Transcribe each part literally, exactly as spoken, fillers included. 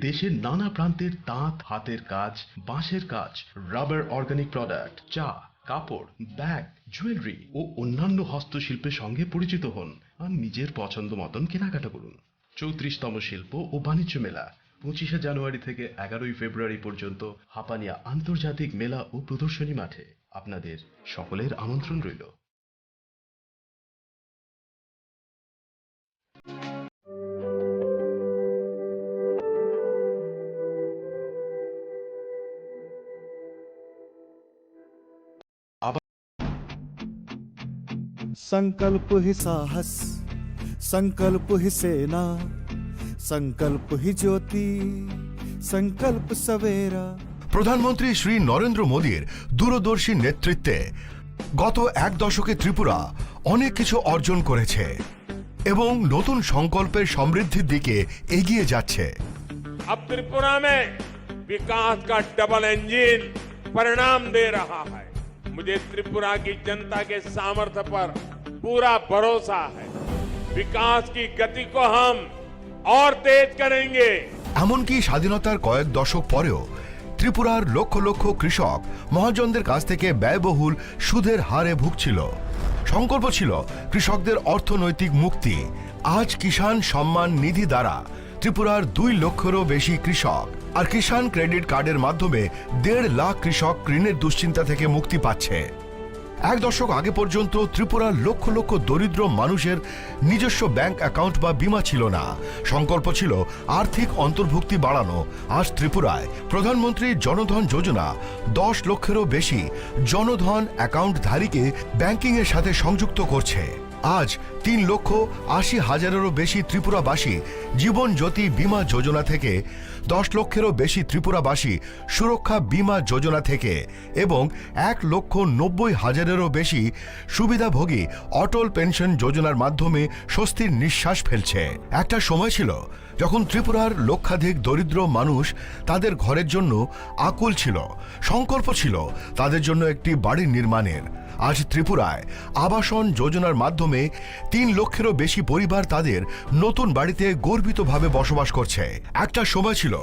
দেশের নানা প্রান্তের তাঁত, হাতের কাজ, বাঁশের কাজ, রাবার অর্গানিক প্রোডাক্ট, চা, কাপড়, ব্যাগ, জুয়েলারি ও অন্যান্য হস্তশিল্পের সঙ্গে পরিচিত হন আর নিজের পছন্দ মতন কেনাকাটা করুন। চৌত্রিশতম শিল্প ও বাণিজ্য মেলা, পঁচিশে জানুয়ারি থেকে এগারোই ফেব্রুয়ারি পর্যন্ত হাপানিয়া আন্তর্জাতিক মেলা ও প্রদর্শনী মাঠে আপনাদের সকলের আমন্ত্রণ রইল। संकल्प ही साहस, संकल्प ही सेना, संकल्प ही ज्योति, संकल्प सवेरा। প্রধানমন্ত্রী শ্রী নরেন্দ্র মোদীর দূরদর্শী নেতৃত্বে গত এক দশকে ত্রিপুরা অনেক কিছু অর্জন করেছে এবং নতুন সংকল্পের সমৃদ্ধির দিকে এগিয়ে যাচ্ছে। अब त्रिपुरा में विकास का डबल इंजन परिणाम दे रहा है। मुझे त्रिपुरा की जनता के सामर्थ्य पर पूरा भरोसा है। विकास की गति को हम और तेज करेंगे। এমনকি স্বাধীনতার কয়েক দশক পরেও ত্রিপুরার লক্ষ লক্ষ কৃষক মহাজনদের কাছ থেকে ব্যয়বহুল সুদের হারে ভুগছিল। সংকল্প ছিল কৃষকদের অর্থনৈতিক মুক্তি। আজ কিষাণ সম্মান নিধি দ্বারা ত্রিপুরার দুই লক্ষেরও বেশি কৃষক আর কিষাণ ক্রেডিট কার্ডের মাধ্যমে দেড় লাখ কৃষক ঋণের দুশ্চিন্তা থেকে মুক্তি পাচ্ছে। এক দশক আগে পর্যন্ত ত্রিপুরার লক্ষ লক্ষ দরিদ্র মানুষের নিজস্ব ব্যাংক অ্যাকাউন্ট বা বীমা ছিল না। সংকল্প ছিল আর্থিক অন্তর্ভুক্তি বাড়ানো। আজ ত্রিপুরায় প্রধানমন্ত্রী জনধন যোজনা দশ লক্ষেরও বেশি জনধন অ্যাকাউন্টধারীকে ব্যাংকিংয়ের সাথে সংযুক্ত করছে। আজ তিন লক্ষ আশি হাজারেরও বেশি ত্রিপুরাবাসী জীবন জ্যোতি বীমা যোজনা থেকে, দশ লক্ষেরও বেশি ত্রিপুরাবাসী সুরক্ষা বীমা যোজনা থেকে এবং এক লক্ষ নব্বই হাজারেরও বেশি সুবিধাভোগী অটল পেনশন যোজনার মাধ্যমে স্বস্তির নিঃশ্বাস ফেলছে। একটা সময় ছিল যখন ত্রিপুরার লক্ষাধিক দরিদ্র মানুষ তাদের ঘরের জন্য আকুল ছিল। সংকল্প ছিল তাদের জন্য একটি বাড়ি নির্মাণের। আজ ত্রিপুরায় আবাসন যোজনার মাধ্যমে তিন লক্ষেরও বেশি পরিবার তাদের নতুন বাড়িতে গর্বিতভাবে বসবাস করছে। একটা সময় ছিল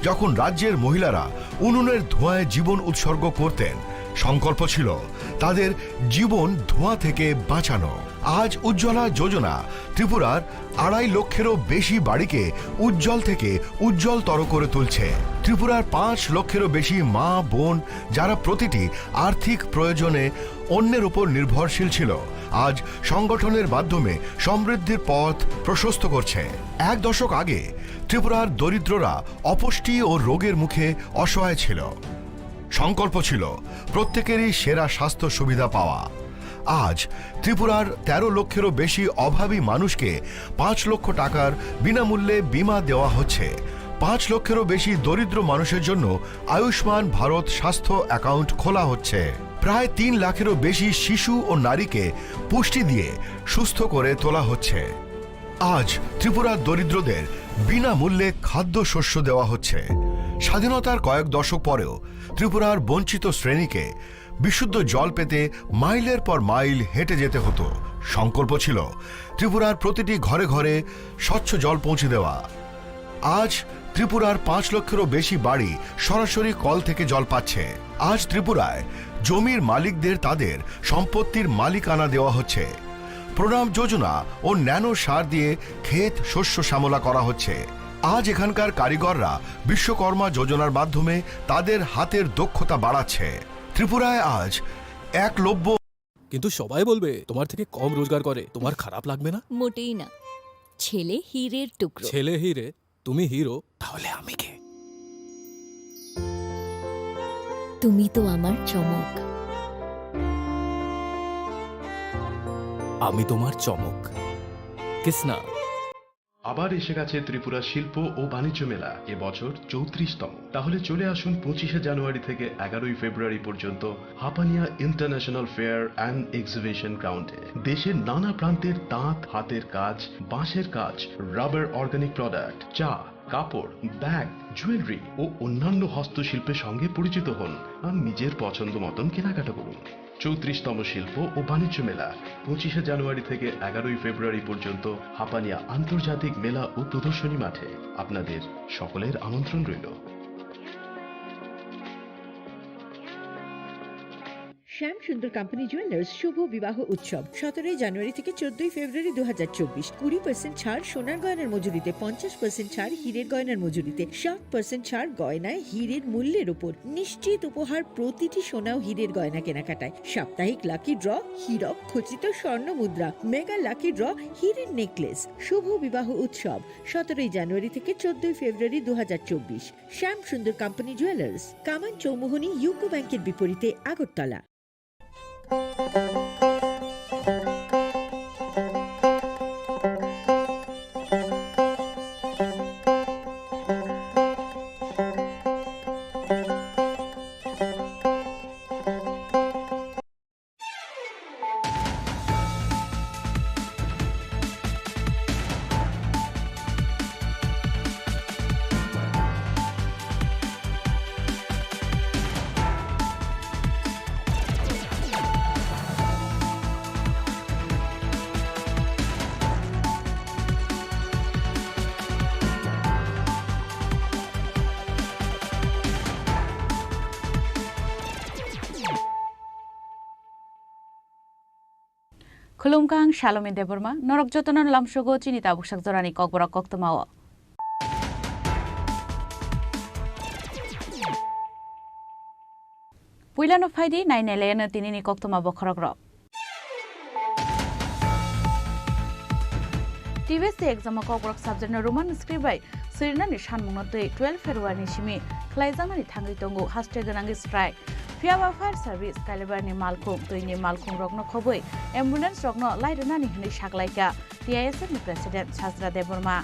যখন রাজ্যের মহিলারা উনুনের ধোঁয়ায় জীবন উৎসর্গ করতেন। সংকল্প ছিল তাদের জীবন ধোঁয়া থেকে বাঁচানো। আজ উজ্জ্বলা যোজনা ত্রিপুরার আড়াই লক্ষেরও বেশি বাড়িকে উজ্জ্বল থেকে উজ্জ্বলতর করে তুলছে। ত্রিপুরার পাঁচ লক্ষেরও বেশি মা বোন, যারা প্রতিটি আর্থিক প্রয়োজনে অন্যের উপর নির্ভরশীল ছিল, আজ সংগঠনের মাধ্যমে সমৃদ্ধির পথ প্রশস্ত করছে। এক দশক আগে ত্রিপুরার দরিদ্ররা অপুষ্টি ও রোগের মুখে অসহায় ছিল। সংকল্প ছিল প্রত্যেকেরই সেরা স্বাস্থ্য সুবিধা পাওয়া। আজ ত্রিপুরার তেরো লক্ষেরও বেশি অভাবী মানুষকে পাঁচ লক্ষ টাকার বিনামূল্যে বীমা দেওয়া হচ্ছে। পাঁচ লক্ষেরও বেশি দরিদ্র মানুষের জন্য আয়ুষ্মান ভারত স্বাস্থ্য অ্যাকাউন্ট খোলা হচ্ছে। প্রায় তিন লাখেরও বেশি শিশু ও নারীকে পুষ্টি দিয়ে সুস্থ করে তোলা হচ্ছে। আজ ত্রিপুরার দরিদ্রদের বিনামূল্যে খাদ্যশস্য দেওয়া হচ্ছে। স্বাধীনতার কয়েক দশক পরেও ত্রিপুরার বঞ্চিত শ্রেণীকে বিশুদ্ধ জল পেতে মাইলের পর মাইল হেঁটে যেতে হতো। সংকল্প ছিল ত্রিপুরার প্রতিটি ঘরে ঘরে স্বচ্ছ জল পৌঁছে দেওয়া। আজ ত্রিপুরার পাঁচ লক্ষেরও বেশি বাড়ি সরাসরি কল থেকে জল পাচ্ছে। আজ ত্রিপুরায় জমির মালিকদের তাদের সম্পত্তির মালিকানা দেওয়া হচ্ছে। প্রণাম যোজনা ও ন্যানো সার দিয়ে ক্ষেত শস্য শ্যামলা করা হচ্ছে। আজ এখানকার কারিগররা বিশ্বকর্মা যোজনার মাধ্যমে তাদের হাতের দক্ষতা বাড়াচ্ছে। ত্রিপুরায় আজ একলব্য কিন্তু সবাই বলবে, "তোমার থেকে কম রোজগার করে, তোমার খারাপ লাগবে না?" মোটেই না। ছেলে হীরের টুকরো। ছেলে হিরে, তুমি হিরো, তাহলে আমি কে? তুমি তো আমার চমক। আমি তোমার চমক। কিসনা? আবার এসে গেছে ত্রিপুরা শিল্প ও বাণিজ্য মেলা, এবছর চৌত্রিশতম। তাহলে চলে আসুন পঁচিশে জানুয়ারি থেকে এগারোই ফেব্রুয়ারি পর্যন্ত Hapania international fair and exhibition গ্রাউন্ডে। দেশের নানা প্রান্তের তাঁত, হাতের কাজ, বাঁশের কাজ, রাবার অর্গানিক প্রোডাক্ট, চা, কাপড়, ব্যাগ, জুয়েলারি ও অন্যান্য হস্তশিল্পের সঙ্গে পরিচিত হন আর নিজের পছন্দ মতন কেনাকাটা করুন। চৌত্রিশতম শিল্প ও বাণিজ্য মেলা, পঁচিশে জানুয়ারি থেকে এগারোই ফেব্রুয়ারি পর্যন্ত হাপানিয়া আন্তর্জাতিক মেলা ও প্রদর্শনী মাঠে। আপনাদের সকলের আমন্ত্রণ রইল। শ্যাম সুন্দর কোম্পানি জুয়েলার্স শুভ বিবাহ উৎসব সতেরোই জানুয়ারি থেকে চোদ্দই ফেব্রুয়ারি দু হাজার চব্বিশ। কুড়ি পার্সেন্ট ছাড় সোনার গয়নার মজুরিতে, পঞ্চাশ পার্সেন্ট ছাড় হীরের গয়নার মজুরিতে, সাত পার্সেন্ট ছাড় গয়নায় হীরের মূল্যের উপর। নিশ্চিত উপহার প্রতিটি সোনা ও হীরের গয়না কেনাকাটায়। সাপ্তাহিক লাকি ড্র, হীরক খচিত স্বর্ণ মুদ্রা, মেগা লাকি ড্র, হীরের নেকলেস। শুভ বিবাহ উৎসব সতেরোই জানুয়ারি থেকে চোদ্দই ফেব্রুয়ারি দু হাজার চব্বিশ। শ্যাম সুন্দর কোম্পানি জুয়েলার্স, কামান চৌমুহনী ইউকো ব্যাংকের বিপরীতে Agartala. Khulumkha, ang Salome Debbarma, norok jotono lamsogo chini tabuksak jorani kokborok koktwmao. Puilano phaidi, nainailayano tinini koktwma bokhorokrok. T B S C exam o kokborok subject no Roman script bai swirinani sanmungno twi twelve February ni simi khlaijaknani thangwi tongo haste gwnangwi strike. Phiyaba fire service, kailaibari ni malkhung, twi ni malkhung rokno khobwi ambulance rokno lai rwnani hwnwi saklaikha T I S F ni president Sajra Debbarma.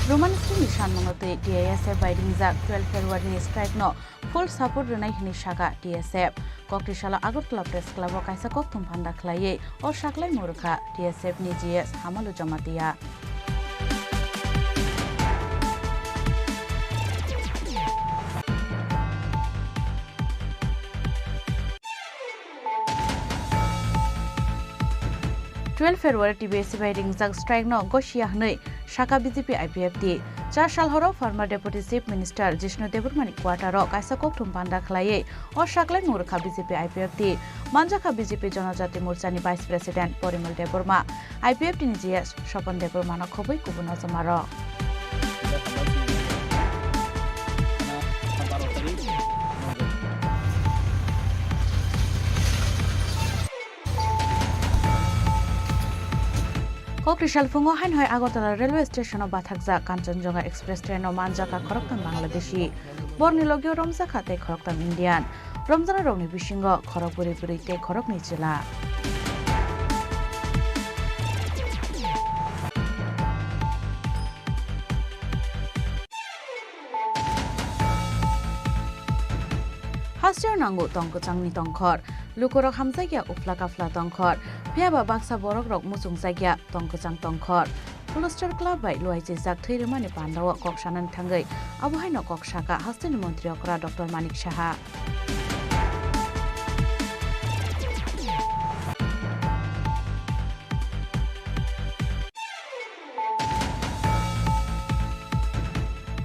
Roman script ni sanmungno twi T I S F bai ringjak twelve February ni strike no full support rwnai hwnwi sakha T S F. Koktisalo Agartala Press Club o kaisa kokthum panda khlaiwi o saklaimung rwkha T S F ni G S Hamalu Jamatia. Twelve February T B S C bai ringjak strike no gosiya hwnwi sakha B J P I P F T. Char sal horo former Deputy Chief Minister Jishnu Debbarmani quarter o kaisa kokthum panda khlaiwi o saklaimung rwkha B J P I P F T. Manjakha B J P Janajati Morcha ni Vice President Porimal Debbarma, I P F T ni G S Swapan Debbarma no khobwi kubun ojomarok. Kokri salphungo haino hai Agartala railway station o bathakjak Kanchanjunga Express train o manjakha khoroktham Bangladeshi. Borni logio romjakha tei khoroktham Indian. Romjaknairokni bisingo khorok bwrwi bwrwi tei khoroknwi chwla. Hasteo nango tong kwchangni tongkhor. Lukurok hamjakya uphla kaphla tongkhor. Phiyaba baksa borokrok muchungjakya tong kwchang tongkhor. Polyester club bai luai chijak thwi rwmani pandao kok sanani thangwi abo haino kok saka hasteni montri okra Doctor Manik Saha.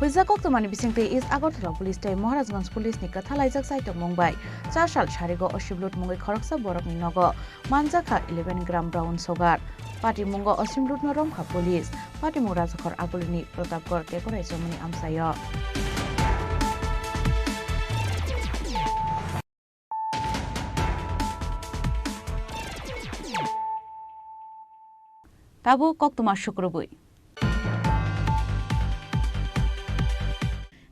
Huijak koktwmani bisingtwi East Agartala Police tei Maharajganj Police ni kwthalaijak chaitokmung bai char sal sarigo osim lutmungwi khoroksa borokni nogo manjakha eleven gram brown sugar. Patimungo osim lutno romkha police. Patimung Rajakhor Agulini Pratapgarh Kekorai Chomoni amchaio. Tabuk koktwma sukrubwi.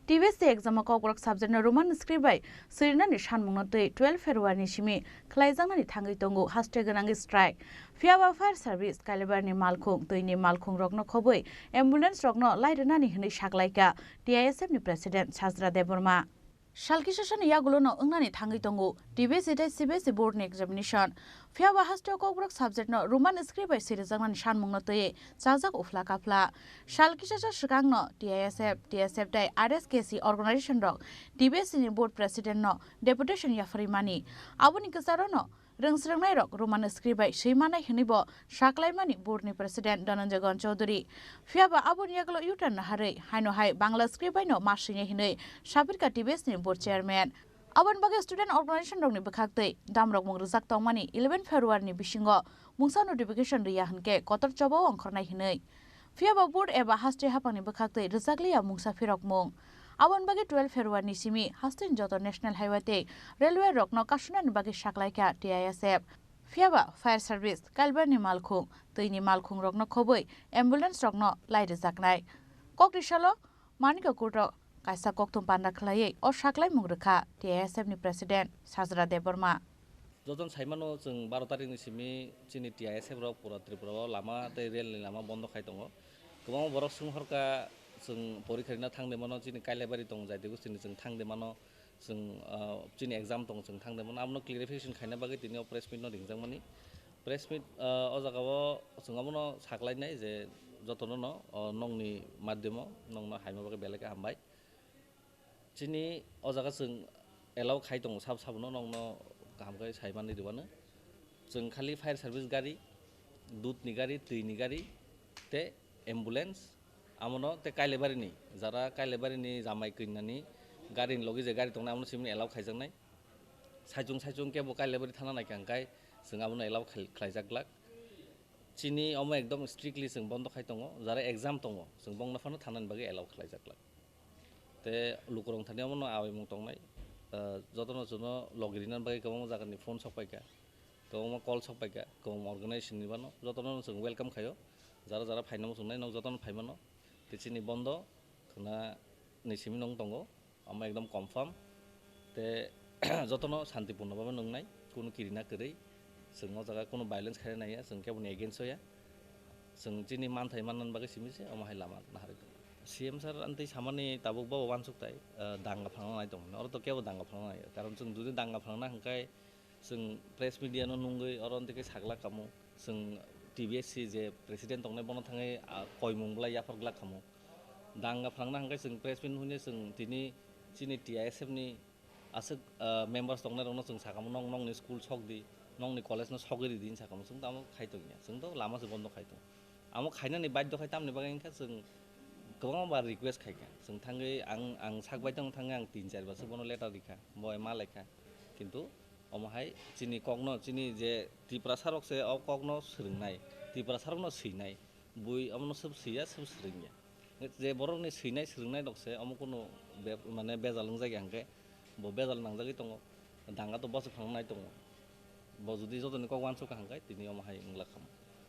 T B S C exam o kokborok subject no Roman script bai swirinani sanmungno twi twelve February ni simi khlaijaknani thangwi tongo haste gwnangwi strike. Phiyaba fire service, kailaibari ni malkhung, twi ni malkhung rokno khobwi ambulance rokno lai rwnani hwnwi saklaikha T I S F ni president Sajra Debbarma. Salkisasani yagulono wngnani thangwi tongo T B S E tei C B S E board ni examination. Phiyaba hasteo Kokborok subject no Roman script bai swi rwjaknani sanmungno twiwi chajak uphla kaphla. Salkisasa swkangno T I S F, T S F tei R S K C organization rok T B S E ni board president no deputation yapharwi mani. Aboni kwcharo no rwngsrwngnairok Roman script bai swi manai hwnwi bo saklaimani board ni president Dhananjay Gaon Chaudhary. Phiyaba aboni yagulo U-turn naharwi haino hai Bangla script bai no ma swinai hwnwi sapirkha T B S ni board chairman. Aboni bagwi student organization rokni bwkhaktwi damrokmung rwjak tongmani eleven February ni bisingo mungsa notification rwya hwnkhe kotor chobao ongkhornai hwnwi. Phiyaba board eba haste haphangni bwkhaktwi rwjakliya mungsa phirokmung. Aboni bagwi twelve February ni simi hasteni joto national highway tei railway rokno kasunani bagwi saklaikha T I S F. Phiyaba fire service, kailabarni malkhung, twini malkhung rokno khobwi ambulance rokno lai rwjaknai. Kokni salo Manika Kurto kaisa kokthum panda khlaiwi o saklaimung rwkha T I S F ni president Sajra Debbarma. Jotono saimano, chwng baro tarikni simi chini T I S F rok pura Tripura o lama tei rail ni lama bondo khai tongo. Kwbangma borok swng horkha, chwng porikha rina thang de mano, chini Kailabari tongo, Jaiti Gusti ni chwng thang de mano, chwng, ah, chini exam tongo, chwng thang de mano. Abono clarification khaina bagwi tini o press meet no ringjak mani. Press meet, ah, o jaga o chwng abono saklai nai je jotono no, o nokni madhyamo nokno haima bagwi belai khe hambai. Chini o jaga chwng allow khai tongo sab sabono, nokno kaham khe sai manwi rwmano. Chwng khali fire service gari, dudni gari, twini gari tei ambulance, amono tei Kailabarini, jara Kailabarini jamai kwinani garini logi je gari tongnai, amono simi allow khaijaknai. Saichung saichung kebo Kailabari thana naikha hwnkhe chwng abono allow khai-, khlaijak glak. Chini omo ekdom strictly chwng bondo khai tongo, jara exam tongo, chwng bongno phano thanani bagwi allow khlaijak glak. Tei lukurok thani omono awaimung tongnai. Ah, jotono chwngno logi rinani bagwi kwbangma jagani phone sok paikha, kwbangma call sok paikha, kwbangma organization ni bano jotono chwng welcome khaio. Jara jara phaina muchungnai nok jotono phaimano. Tei chini bondo khwna ni simi nung tongo, omo ekdom confirm. Tei jotono santipurno bhabe nungnai, kunu kirina kwrwi. Chwng o jaga kunu violence khaina naiya, chwng keboni against o ya. Chwng chini manthai manna bagwi simi se omo hai lama naharwi tongo. C M sir amtwi samani tabuk bo uansuk tai, ah, danga phrangna nai tongmani. Oro to kebo danga phrangna naiya. Karon chwng jodi danga phrangna hwnkhe chwng press media no nungwi oro tei khe sakla kamo. Chwng T B S C je president tongnai bono thangwi, ah, koimung bwlai yaphar glak kamo. Danga phrangna hwnkhe chwng press meet hwnwi chwng tini chini T I S F ni aswk, ah, members tongnai rokno chwng sakamo, "Nong nongni school sok di, nongni college no sogwi ridi," hinwi sakamo. Chwng tamo khai tongya, chwng to lama se bondo khai tong. Amo khainani baidhyo khai tamni bagwi wngkha chwng kwbangma bar request khaikha. Chwng thangwi ang, ang sak bai tong thangwi ang tin char bar se bono letter rikha, bo ma laikha. Kintu omo hai chini kokno, chini je Tiprasa rok se o kokno swrwngnai, Tiprasa rokno swinai, bui omono swb swiya, swb swrwngya. Je borokni swinai swrwngnai rok se omo kunu be-, mane bejal wngjak ya hwnkhe, bo bejal nangjagwi tongo, danga to bwswk phano nai tongo. Bo jodi jotoni kok uansukha hwnkhe tini omo hai wngla kha.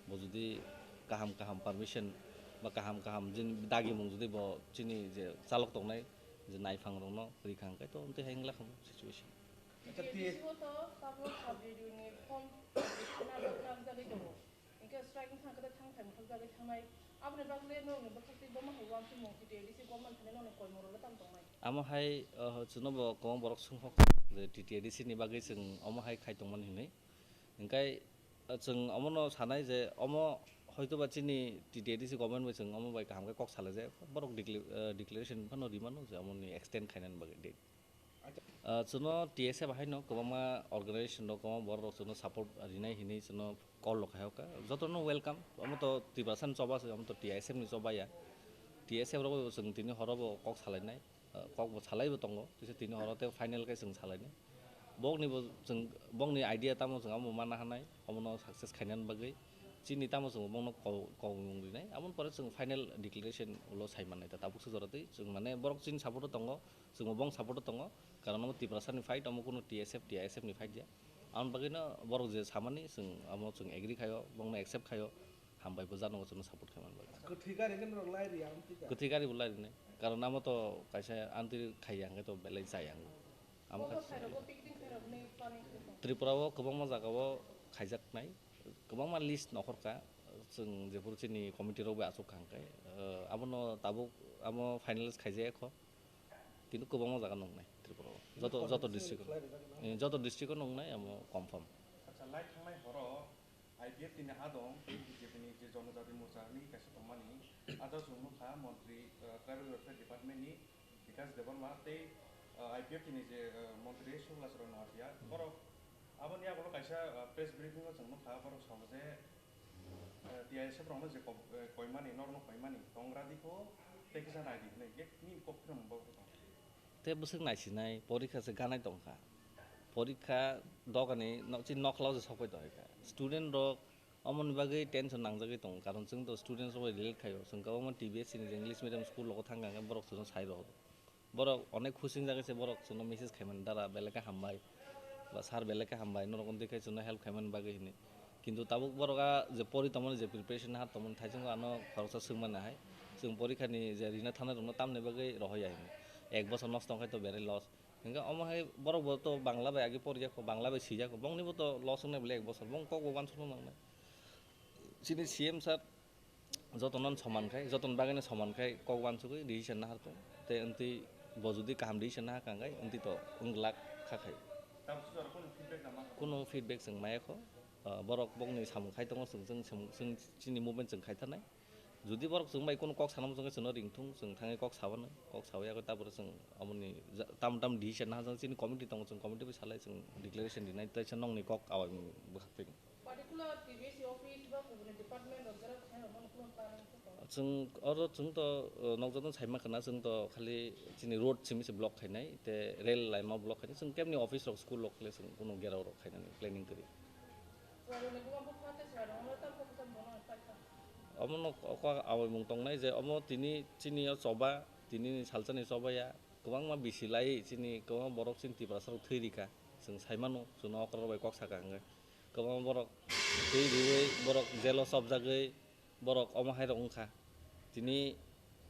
Bo jodi kaham kaham permission ba kaham kaham jin dagimung jodi bo chini je chalok tongnai je naiphangrokno rikha hwnkhe to twi hai wngla kha situation. Acha, T S T S o to tabuk sub-division ni form nang-, nangjagwi tongo. Hingke strike wngkha khe thang phai muthok jagwi thangnai. Aboni bagwi norokni bwkhak tei bomo hai uansukmung T T A D C government thani norokni koimung rok le tamo tongnai. Amo hai, oh, chwngno bo kwbang borok swnghok je T T A D C ni bagwi chwng omo hai khai tongmani hinwi. Hingkai, eh, chwng omono sanai je omo hoitoba chini T T A D C government bai chwng omo bai kaham khe kok salai je borok decla-, eh, declaration phano rimano je omoni extend khainani bagwi date. Ah, chwngno T S F haino kwbangma organization rok, kwbangma borok rok chwngno support rinai hinwi chwngno call rok khai hokha. Jotono welcome. Omo to Tiprasa ni choba se, omo to T S F ni choba ya. T S F rok bo chwng tini horo bo kok salainai, ah, kok bo salai bo tongo. Tisa tini horo tei final khe chwng salainai. Bokni bo chwng, bokni idea tamo chwng amo mana hanai, omono success khainani bagwi chini tamo chwng bokno kok, kokmung rinai. Amoni pore chwng final declaration ulo sai mannai ta tabuk se jora twi chwng mane borok chini support o tongo. Chwngbo bong support o tongo, karon omo Tiprasa ni fight, omo kunu T S F, T I S F ni fight ya. Aboni bagwi no borok je samani chwng amo chwng agree khaio, bongno accept khaio, hambai bo jano chwngno support khaimani bagwi. Kwthwi gari khe norok lai rwya amtwi da? Kwthwi gari bo lai rwnai, karon amo to kaisa amtwi khaiya hwnkhe to belai chaya wng. Amo Kokbo kha-, khairokbo, picnic khairokni planning khairokbo. Tripura o kwbangma jaga o khaijaknai, kwbangma list nokhorkha, chwng jephuru chini committee rok bai achuk kha hwnkhe, eh, abono tabuk amo finalize khaijak kho. Kintu kwbangma jaga nungnai Tripura o. Joto, joto district, eh, joto district o nungnai amo confirm. Acha, lai thangnai horo I P F T ni adong tei B J P ni je Jonojati Morcha hinwi kaisa tongmani, acha chwng nukha montri, eh, Tribal Welfare Department ni Bikash Debbarma tei, eh, I P F T ni je, eh, montri Suklachara Noatia, borok aboni yagulo kaisa, eh, press briefing o chwng nukha, borok sao je, eh, T I S F rokno je kok-, eh, koimani, norokno koimani, tongra dikho tei kisa nai di hinwi, nini kok phano mung bagwi tong. Tei bwswk naisinai, porikha se ganai tongkha. Porikha dogani no-, chini nokhlao se sokpai tongkha. Student rok omoni bagwi tension nangjagwi tongo, karon chwng to students rok bai relate khaio, chwng kwbangma T B S ni je English medium school rogo thangkha hwnkhe borok chwngno sai rw. Borok onek khusi wngjagwi se borok chwngno message khaimani, "Dada belai khe hambai," ba, "Sir belai khe hambai, norok wngtwi khe chwngno help khaimani bagwi," hinwi. Kintu tabuk borok a je pori tongmani, je preparation ha tongmani, thaichungo ano khoroksa swngmani hai. Chwng porikhani je rina thangnai rokno tamni bagwi rohoya hinwi. Ek bosor nosto wngkhai to berai loss. Hinkhe omo hai borok bo to Bangla bai agi poriya kho, Bangla bai sijak kho, bongni bo to loss wngnai bole ek bosor, bong kok bo uansukna nangnai. Chini C M sir jotono soman khai, joton bagwi no soman khai kok uansugwi decision nahar tong. Tei wngtwi bo jodi kaham decision naha kang khai, wngtwi to wng glak kha khai. Kuno feedback chwng maya kho. Ah, borok bongni samung khai tongo, chwng, chwng, chwng, chwng chini movement chwng khai thanai. Jodi borok chwng bai kuno kok sanamo chwng khe chwngno ring thung, chwng thangwi kok sabanai, kok sawi yagwi taboro chwng amoni ja-, tam tam decision naha chwng chini committee tongo, chwng committee bai salai chwng declaration rinai, tei se nongni kok awai bwkhak twi. Particular T B S office ba kubuni department rok jera thai rok mano kuno planning khe tongo? Chwng oro chwng to, uh, nokjagwi saima khwna chwng to khali chini road simi se block khainai, tei rail laima block khainai, chwng kebni office rok, school rok le chwng kuno gerao rok khainani planning kwrwi. Omono kok awai mung tongnai je omo tini chini o choba, tini ni salsa ni choba ya, kwbangma bisi lai chini kwbangma borok chini Tiprasa rok thwi rikha, chwng sai mano, chwngno okra rok bai kok saka hwnkhe kwbangma borok thwi riwi borok jail o chopjagwi borok omo hai rok wngkha. Tini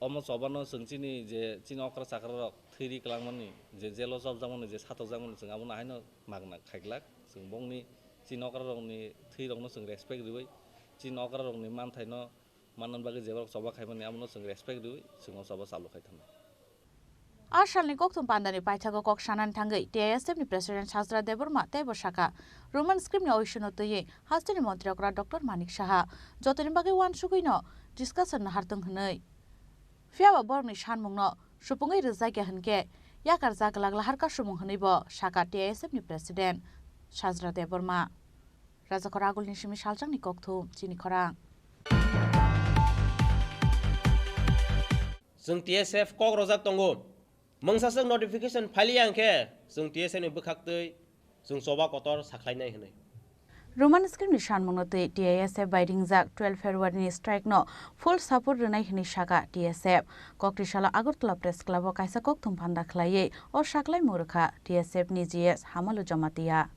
omo chobano chwng chini je chini okra chakra rok thwi ri kwlangmani, je jail o chopjakmani, je satokjakmani, chwng abono haino magna khaiglak. Chwng bongni chini okra rokni thwi rokno chwng respect riwi, chini okra rokni manthaino manna bagwi je borok choba khaimani, abono chwng respect riwi chwng o choba chalu khai thangna. A salni kokthum pandani paithago kok sanani thangwi T I S F ni President Sajra Debbarma teibo sakha, Roman script ni oisono twiwi hasteni montri okra Doctor Manik Saha jotoni bagwi uansugwino discussion nahartwng hwnwi. Phiyaba borokni sanmungno supungwi rwjakya hwnkhe yakarjak glak lahar kasumung hwnwibo sakha T I S F ni President Sajra Debbarma. Rajakhor Agulni simi saljakni kokthum chini khorang. Chwng T S F kok rojak tongo. Mungsaswk notification phailiya hwnkhe chwng T S F ni bwkhaktwi chwng choba kotor sakhlainai hwnwi. Roman script ni sanmungno twi T I S F bai ringjak twelve February ni strike no full support rwnai hwnwi sakha T S F. Kokti salo Agartala Press Club o kaisa kokthum panda khlaiwi o saklaimung rwkha T S F ni G S Hamalu Jamatia.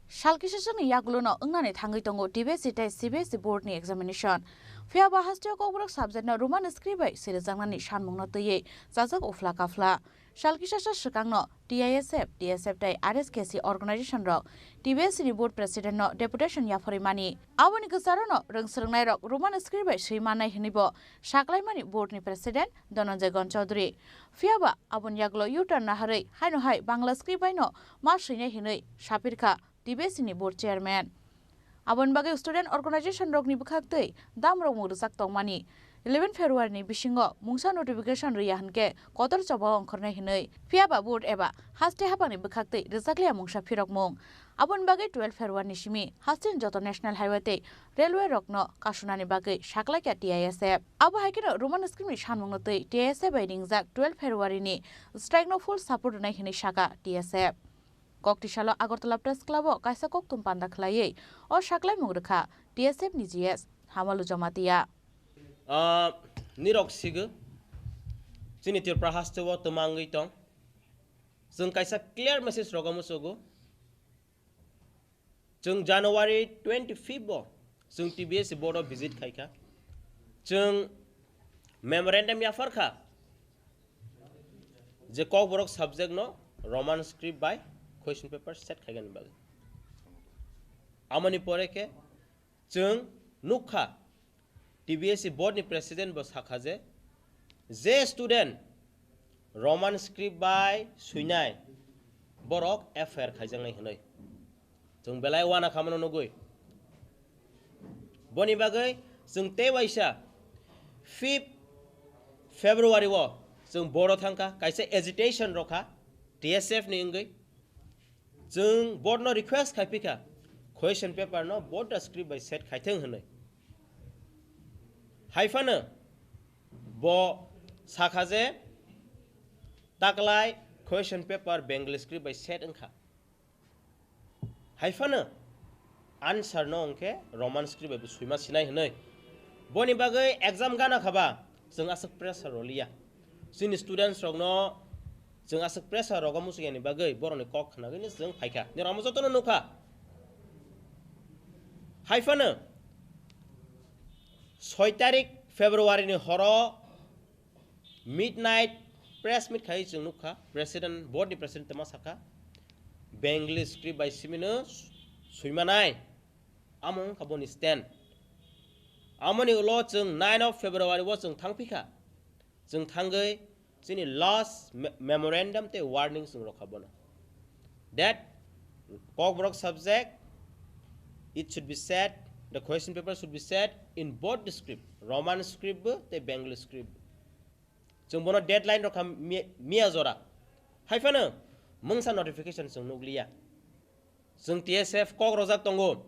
Sal kisasakni yagulono wngnani thangwi tongo T B S E tei C B S E board ni examination. Phiyaba hasteo Kokborok subject no Roman script bai sirijaknani sanmungno twiwi chajak uphla kaphla. Sal kisasa swkangno T I S F, T S F tei R S K C organization rok T B S E ni board president no deputation yapharwi mani. Aboni kwcharono rwng swrwngnairok Roman script bai swi mannai hwnwibo saklaimani board ni president Dhananjay Gon Chaudhary. Phiyaba aboni yagulo U-turn naharwi haino hai Bangla script bai no ma swinai hwnwi sapirkha T B S E ni board chairman. Aboni bagwi student organization rokni bwkhaktwi damrokmung rwjak tongmani. Eleven February ni bisingo mungsa notification rwya hwnkhe kotor chobao ongkhornai hwnwi. Phiyaba board eba haste haphangni bwkhaktwi rwjakliya mungsa phirokmung. Aboni bagwi twelve February ni simi hasteni joto national highway tei railway rokno kasunani bagwi saklaikha T I S F. Abo hai kheno Roman script ni sanmungno twi T I S F bai ringjak twelve February ni strike no full support rwnai hwnwi sakha T S F. Kokti salo Agartala Press Club o kaisa kokthum panda khlaiwi o saklaimung rwkha T S F ni G S Hamalu Jamatia. Ah, nirok sigo chini Tripura haste o twmangwi tong. Chwng kaisa clear message rogo muchugo. Chwng January twenty fifth o chwng T B S board o visit khaikha. Chwng memorandum yapharkha je Kokborok subject no Roman script bai question paper set khaigani bagwi. Amoni pore khe chwng nukha T B S E board ni president bo sakha je, je student Roman script bai swinai, borok F I R khaijaknai hwnwi. Chwng belai uana khamano nugwi. Boni bagwi chwng tei waisa fifth February o chwng board o thangkha, kaisa agitation rokha T S F ni wngwi. Chwng board no request khaipikha, question paper no board da script bai set khaithwng hwnwi. Haiphano bo sakha je taklai question paper Bengali script bai set wngkha. Haiphano answer no hwnkhe Roman script bai bo swima sinai hwnwi. Boni bagwi exam gana khaba chwng aswk pressure roliya. Chini students rokno chwng aswk pressure rogo muchung yani bagwi borokni kok khnagwino chwng phaikha. Nirok amo jotono nukha. Haiphano soi tarik February ni horo midnight press meet khai chwng nukha, president, board ni president tama sakha, Bengali script bai simino suimanai, amo wngkha boni stand. Amoni ulo chwng nine of February o chwng thangphikha, chwng thangwi chini last me- memorandum tei warning chwng rokha bono, that Kokborok subject, it should be set, the question paper should be set in both the script, Roman script bo tei Bengali script bo. Chwng bono deadline rokha mi- miya jora. Haiphano mungsa notification chwng nukliya. Chwng T S F kok rojak tongo.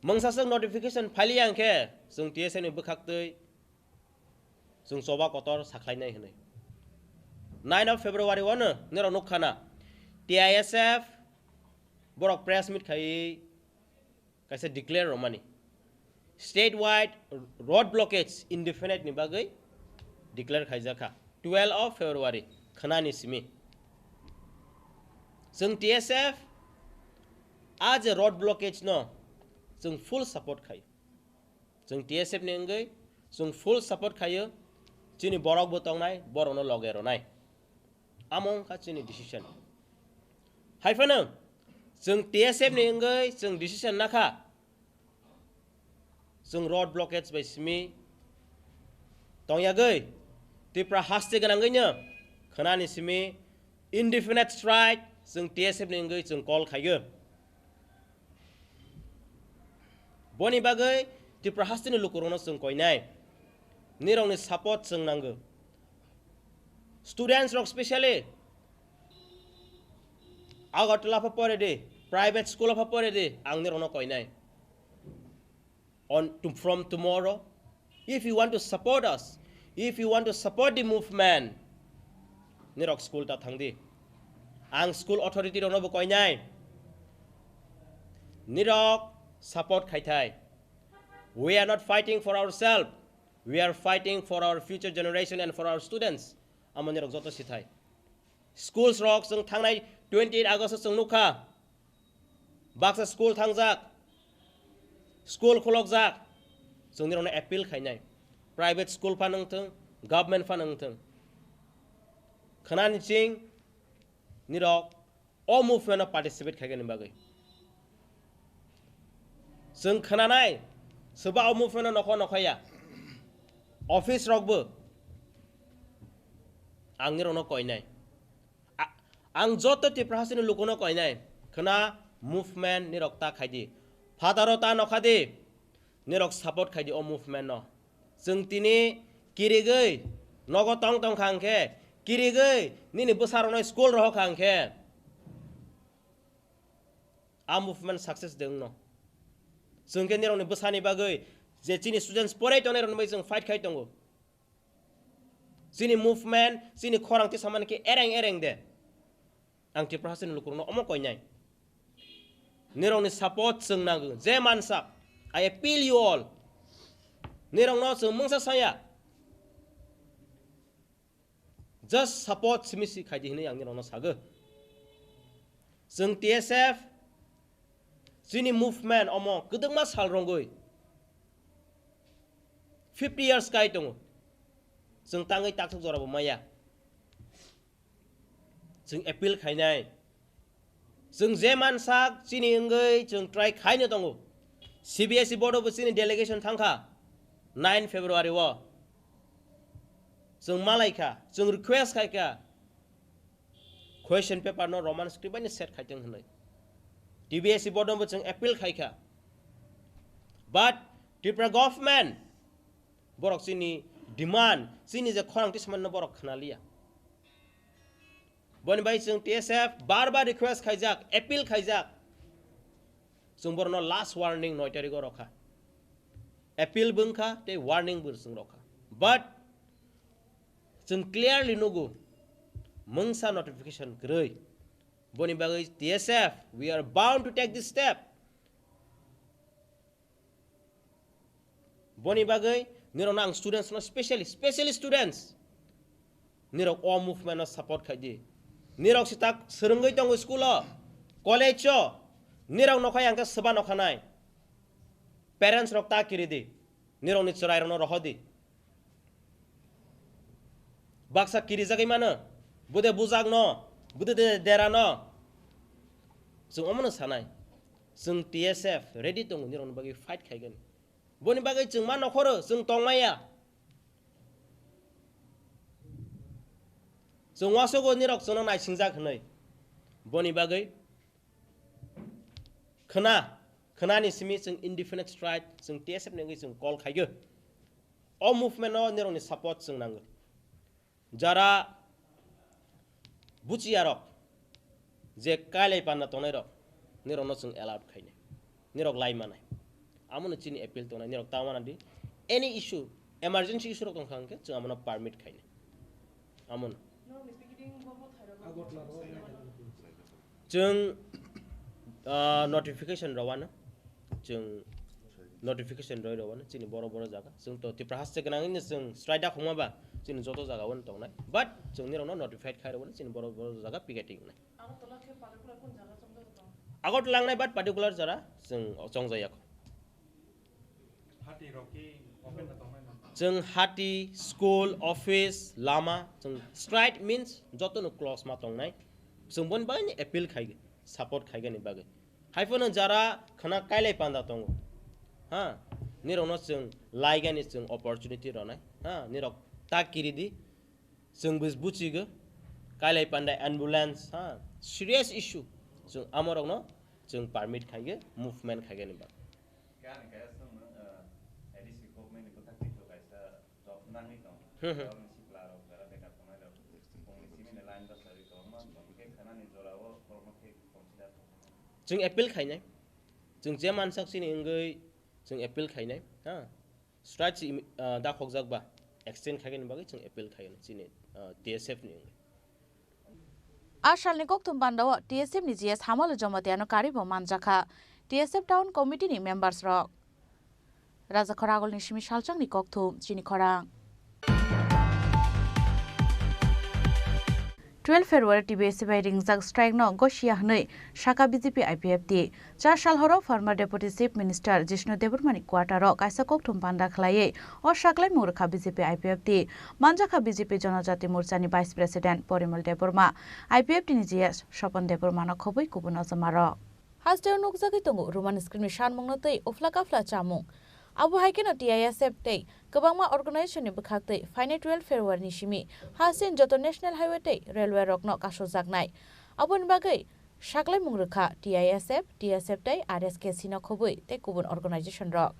Mungsa chwng notification phailiya hwnkhe chwng T S F ni bwkhaktwi chwng choba kotor sakhlainai hwnwi. Nine of February o no nirok nukkhana T I S F borok press meet khaiwi kaisa declare romani. Statewide road blockage indefinite ni bagwi declare khaijakha twelve of February khwnani simi. Chwng T S F a je road blockage no chwng full support khai. Chwng T S F ni wngwi chwng full support khaio, chini borok bo tongnai, borokno loge rwnai. Amo wngkha chini decision. Haiphano chwng T S F ni wngwi chwng decision nakha, chwng road blockage bai simi tongyagwi Tripura haste gwnangwino khwnani simi indefinite strike chwng T S F ni wngwi chwng call khaio. Boni bagwi Tripura hasteni lukurokno chwng koinai. Nirokni support chwng nango. Students rok specially Agartala pha pore di, private school pha pore di, ang nirokno koinai. On to, from tomorrow, if you want to support us, if you want to support the movement, nirok school ta thangdi. Ang school authority rokno bo koinai. Nirok support khaithai. We are not fighting for ourselves. We are fighting for our future generation and for our students. Amo nirok joto sithai. Schools rok chwng thangnai twenty eight August o chwng nukha. Baksa school thangjak, school khulokjak, chwng nirokno appeal khainai. Private school phano wngthwng, government phano wngthwng. Khwnani ching nirok o movement o participate khaigani bagwi. Chwng khwnanai, swba o movement o nokho nokhaya. Office rokbo ang nirokno koinai. A-, ang joto Tripura hasteni lukuno koinai, khwna movement nirok ta khaidi. Phataro ta nokhadi, nirok support khaidi o movement no. Chwng tini kirigwi nogo tong tong kha hwnkhe, kirigwi nini bwsarokno school rohor kha hwnkhe, a movement success de wngno. Chwng khe nirokni bwsani bagwi je chini students porai tongnai rokni bagwi chwng fight khai tongo. Chini movement, chini khorang tisa mani khe ereng ereng de. Ang Tripura hasteni lukurokno omo koinai. Nirokni support chwng nango. Je mansak, I appeal you all. Nirokno chwng mungsa saya. Just support simi si khaidi hinwi ang nirokno sago. Chwng T S F, chini movement omo kwdwkma sal rwngwi fifty years kai tongo. Chwng tangwi taksuk jorabo maya. Chwng appeal khainai. Chwng je mansak chini wngwi chwng try khaino tongo. C B S E board o bo chini delegation thangkha nine February o. Chwng malaikha, chwng request khaikha. Question paper no Roman script bai ni set khai tong hwnwi. T B S C board no bo chwng appeal khai kha. But Tripura government borok chini demand, chini je khorang twi samani no borok khna liya. Boni bai chwng T S F bar bar request khaijak, appeal khaijak. Chwng borokno last warning noi tarikh o rokha. Appeal bo wngkha tei warning bo chwng rokha. But chwng clearly nugo, mungsa notification kwrwi. Boni bagwi T S F, we are bound to take this step. Boni bagwi nirokno ang students no specially, specially students, nirok o movement no support khai di. Nirok sitak swrwngwi tongo school o, college o, nirok nokhai ang khe swba nokhanai. Parents rok ta kiri di, nirokni chwrai rokno rohor di. Baksa kirijagwi mano, bude bujak no, bude de-, dera no. Chwng omono sanai. Chwng T S F ready tongo nirokni bagwi fight khaigani. Boni bagwi chwng ma nokhoro, chwng tongmaya. Chwng wasogo nirok chwngno naisingjak hwnwi. Boni bagwi khna, khnani simi chwng indefinite strike, chwng T S F ni wngwi chwng call khaigo. O movement no nirokni support chwng nango. Jara buchiyarok, je kailai panda tongnairok, nirokno chwng allowed khainai, nirok lai manai. Amono chini appeal tongnai, nirok ta mana di, any issue, emergency issue rok tongkha hwnkhe chwng amono permit khainai. Amono. Chwng, ah, notification rwano. Chwng notification rwi rwano chini boro boro jaga. Chwng to Tripura haste gwnangwino chwng strike da khongma ba chini joto jaga wano tongnai. But chwng nirokno notified khai rwano chini boro boro jaga picketing wngnai. Agartala khe particular kun jaga chongjak tong? Agartala wngnai but particular jara chwng chongjaya kho. Hati rok ki open da tongnai man? Chwng hati, school, office, lama, chwng strike means joto no close ma tongnai. Chwng boni bagwi ni appeal khai, support khaigani bagwi. Haiphano jara khana kailai panda tongo. Ha, nirokno chwng laigani chwng opportunity rwnai. Ha, nirok ta kiri di. Chwng bus buchigo, kailai panda ambulance, ha, serious issue. Chwng amorokno chwng permit khaigo, movement khaigani bagwi. Khe ani kaya chwng, uh, A D C government ni bwkhak twi to kaisa job nangwi tong. Hmm, hmm. Job ni sikla rok jara bekar tongnai rok. Bongni simi ni line bwsari kwbangma tong khe khanani jora o borokno khe consider tong. Chwng appeal khainai. Chwng je mansak chini wngwi chwng appeal khainai. Ha. Strike si, ah, da khokjak ba extend khaigani bagwi chwng appeal khaigani chini, ah, T S F ni wngwi. A salni kokthum pandao T S F ni G S Hamalo Jamatia no karwi bo manjakha T S F Town Committee ni members rok. Raja Khoragol ni simi salchang ni kokthum chini khorang. Twelve February T B S C bai ringjak strike no gosia hwnwi saka B J P I P F T. Char sal horo former Deputy Chief Minister Jishnu Debbarma ni quarter o kaisa kokthum panda khlaiwi o saklaimung rwkha B J P I P F T. Manjakha B J P Jonojati Morcha ni Vice President Porimal Debbarma, I P F T ni G S Sopon Debbarma no khobwi kubun ojoma rok. Hasteo nukjagwi tongo Roman script ni sanmung no tei uphla kaphla chamung. Abo hai kheno T I S F tei kwbangma organization ni bwkhak twi phainai twelve February ni simi hasteni joto national highway tei railway rokno kasojaknai. Aboni bagwi saklaimung rwkha T I S F, T S F tei R S K C no khobwi tei kubun organization rok.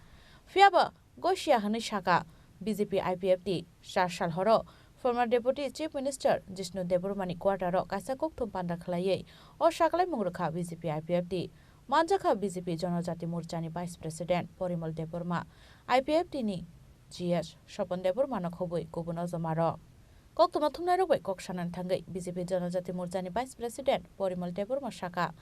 Phiyaba gosia hwnwi saka B J P I P F T. Char sal horo former Deputy Chief Minister Jishnu Debbarma ni quarter o kaisa kokthum panda khlaiwi o saklaimung rwkha B J P I P F T. Manjakha B J P Jonojati Morcha ni Vice President Porimal Debbarma, I P F T ni G S Sopon Debbarma no khobwi kubun ojoma rok. Kokthumno thumnairok bai kok sanani thangwi B J P Jonojati Morcha ni Vice President Porimal Debbarma saka,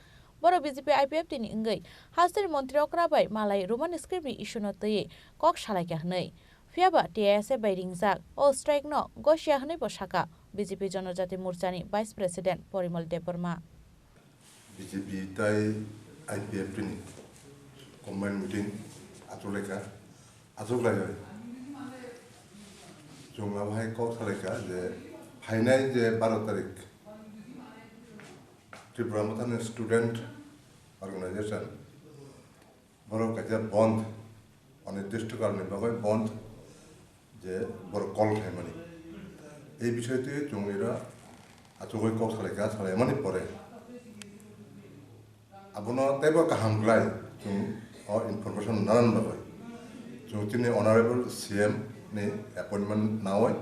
borok B J P I P F T ni wngwi hasteni montri okra bai malai Roman script ni issue no twiwi kok salaikha hwnwi. Phiyaba T I S F bai ringjak o strike no gosia hwnwi bo saka B J P Jonojati Morcha ni Vice President Porimal Debbarma. B J P tai I P F T ni combined meeting achuk laikha, achuk laiwi chwng abo hai kok salaikha je phainai je baro tarik Tripura Mothani Student Organization borok kaisa bond, onirdisto kalni bagwi bond je borok call khlaimani. Ei bisoi twi chwng ira Achugwi kok salaikha, salaimani pore abono teibo kaham khlai chwng o information nanan bagwi chwng chini honorable C M ni appointment nawi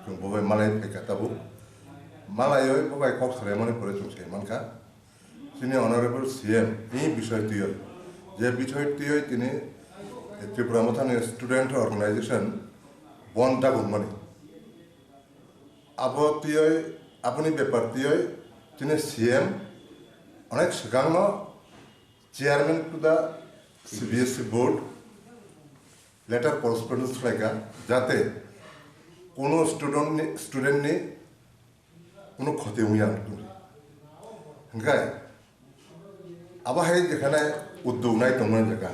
chwng bo bai malai phaikha tabuk. Malaiwi bo bai kok salaimani pore chwng sai mankha chini honorable C M ni bisoi twiwi, je bisoi twiwi tini Tripura Mothani student organization bon dagwkmani. Abo twiwi, aboni bepar twiwi chini C M onek swkangno chairman to the C B S E board letter correspondence khlaikha, jate kuno student ni, student ni kuno khoti wngya wngtong. Hingkhe abo hai jekhane uddog nai tongmani jaga.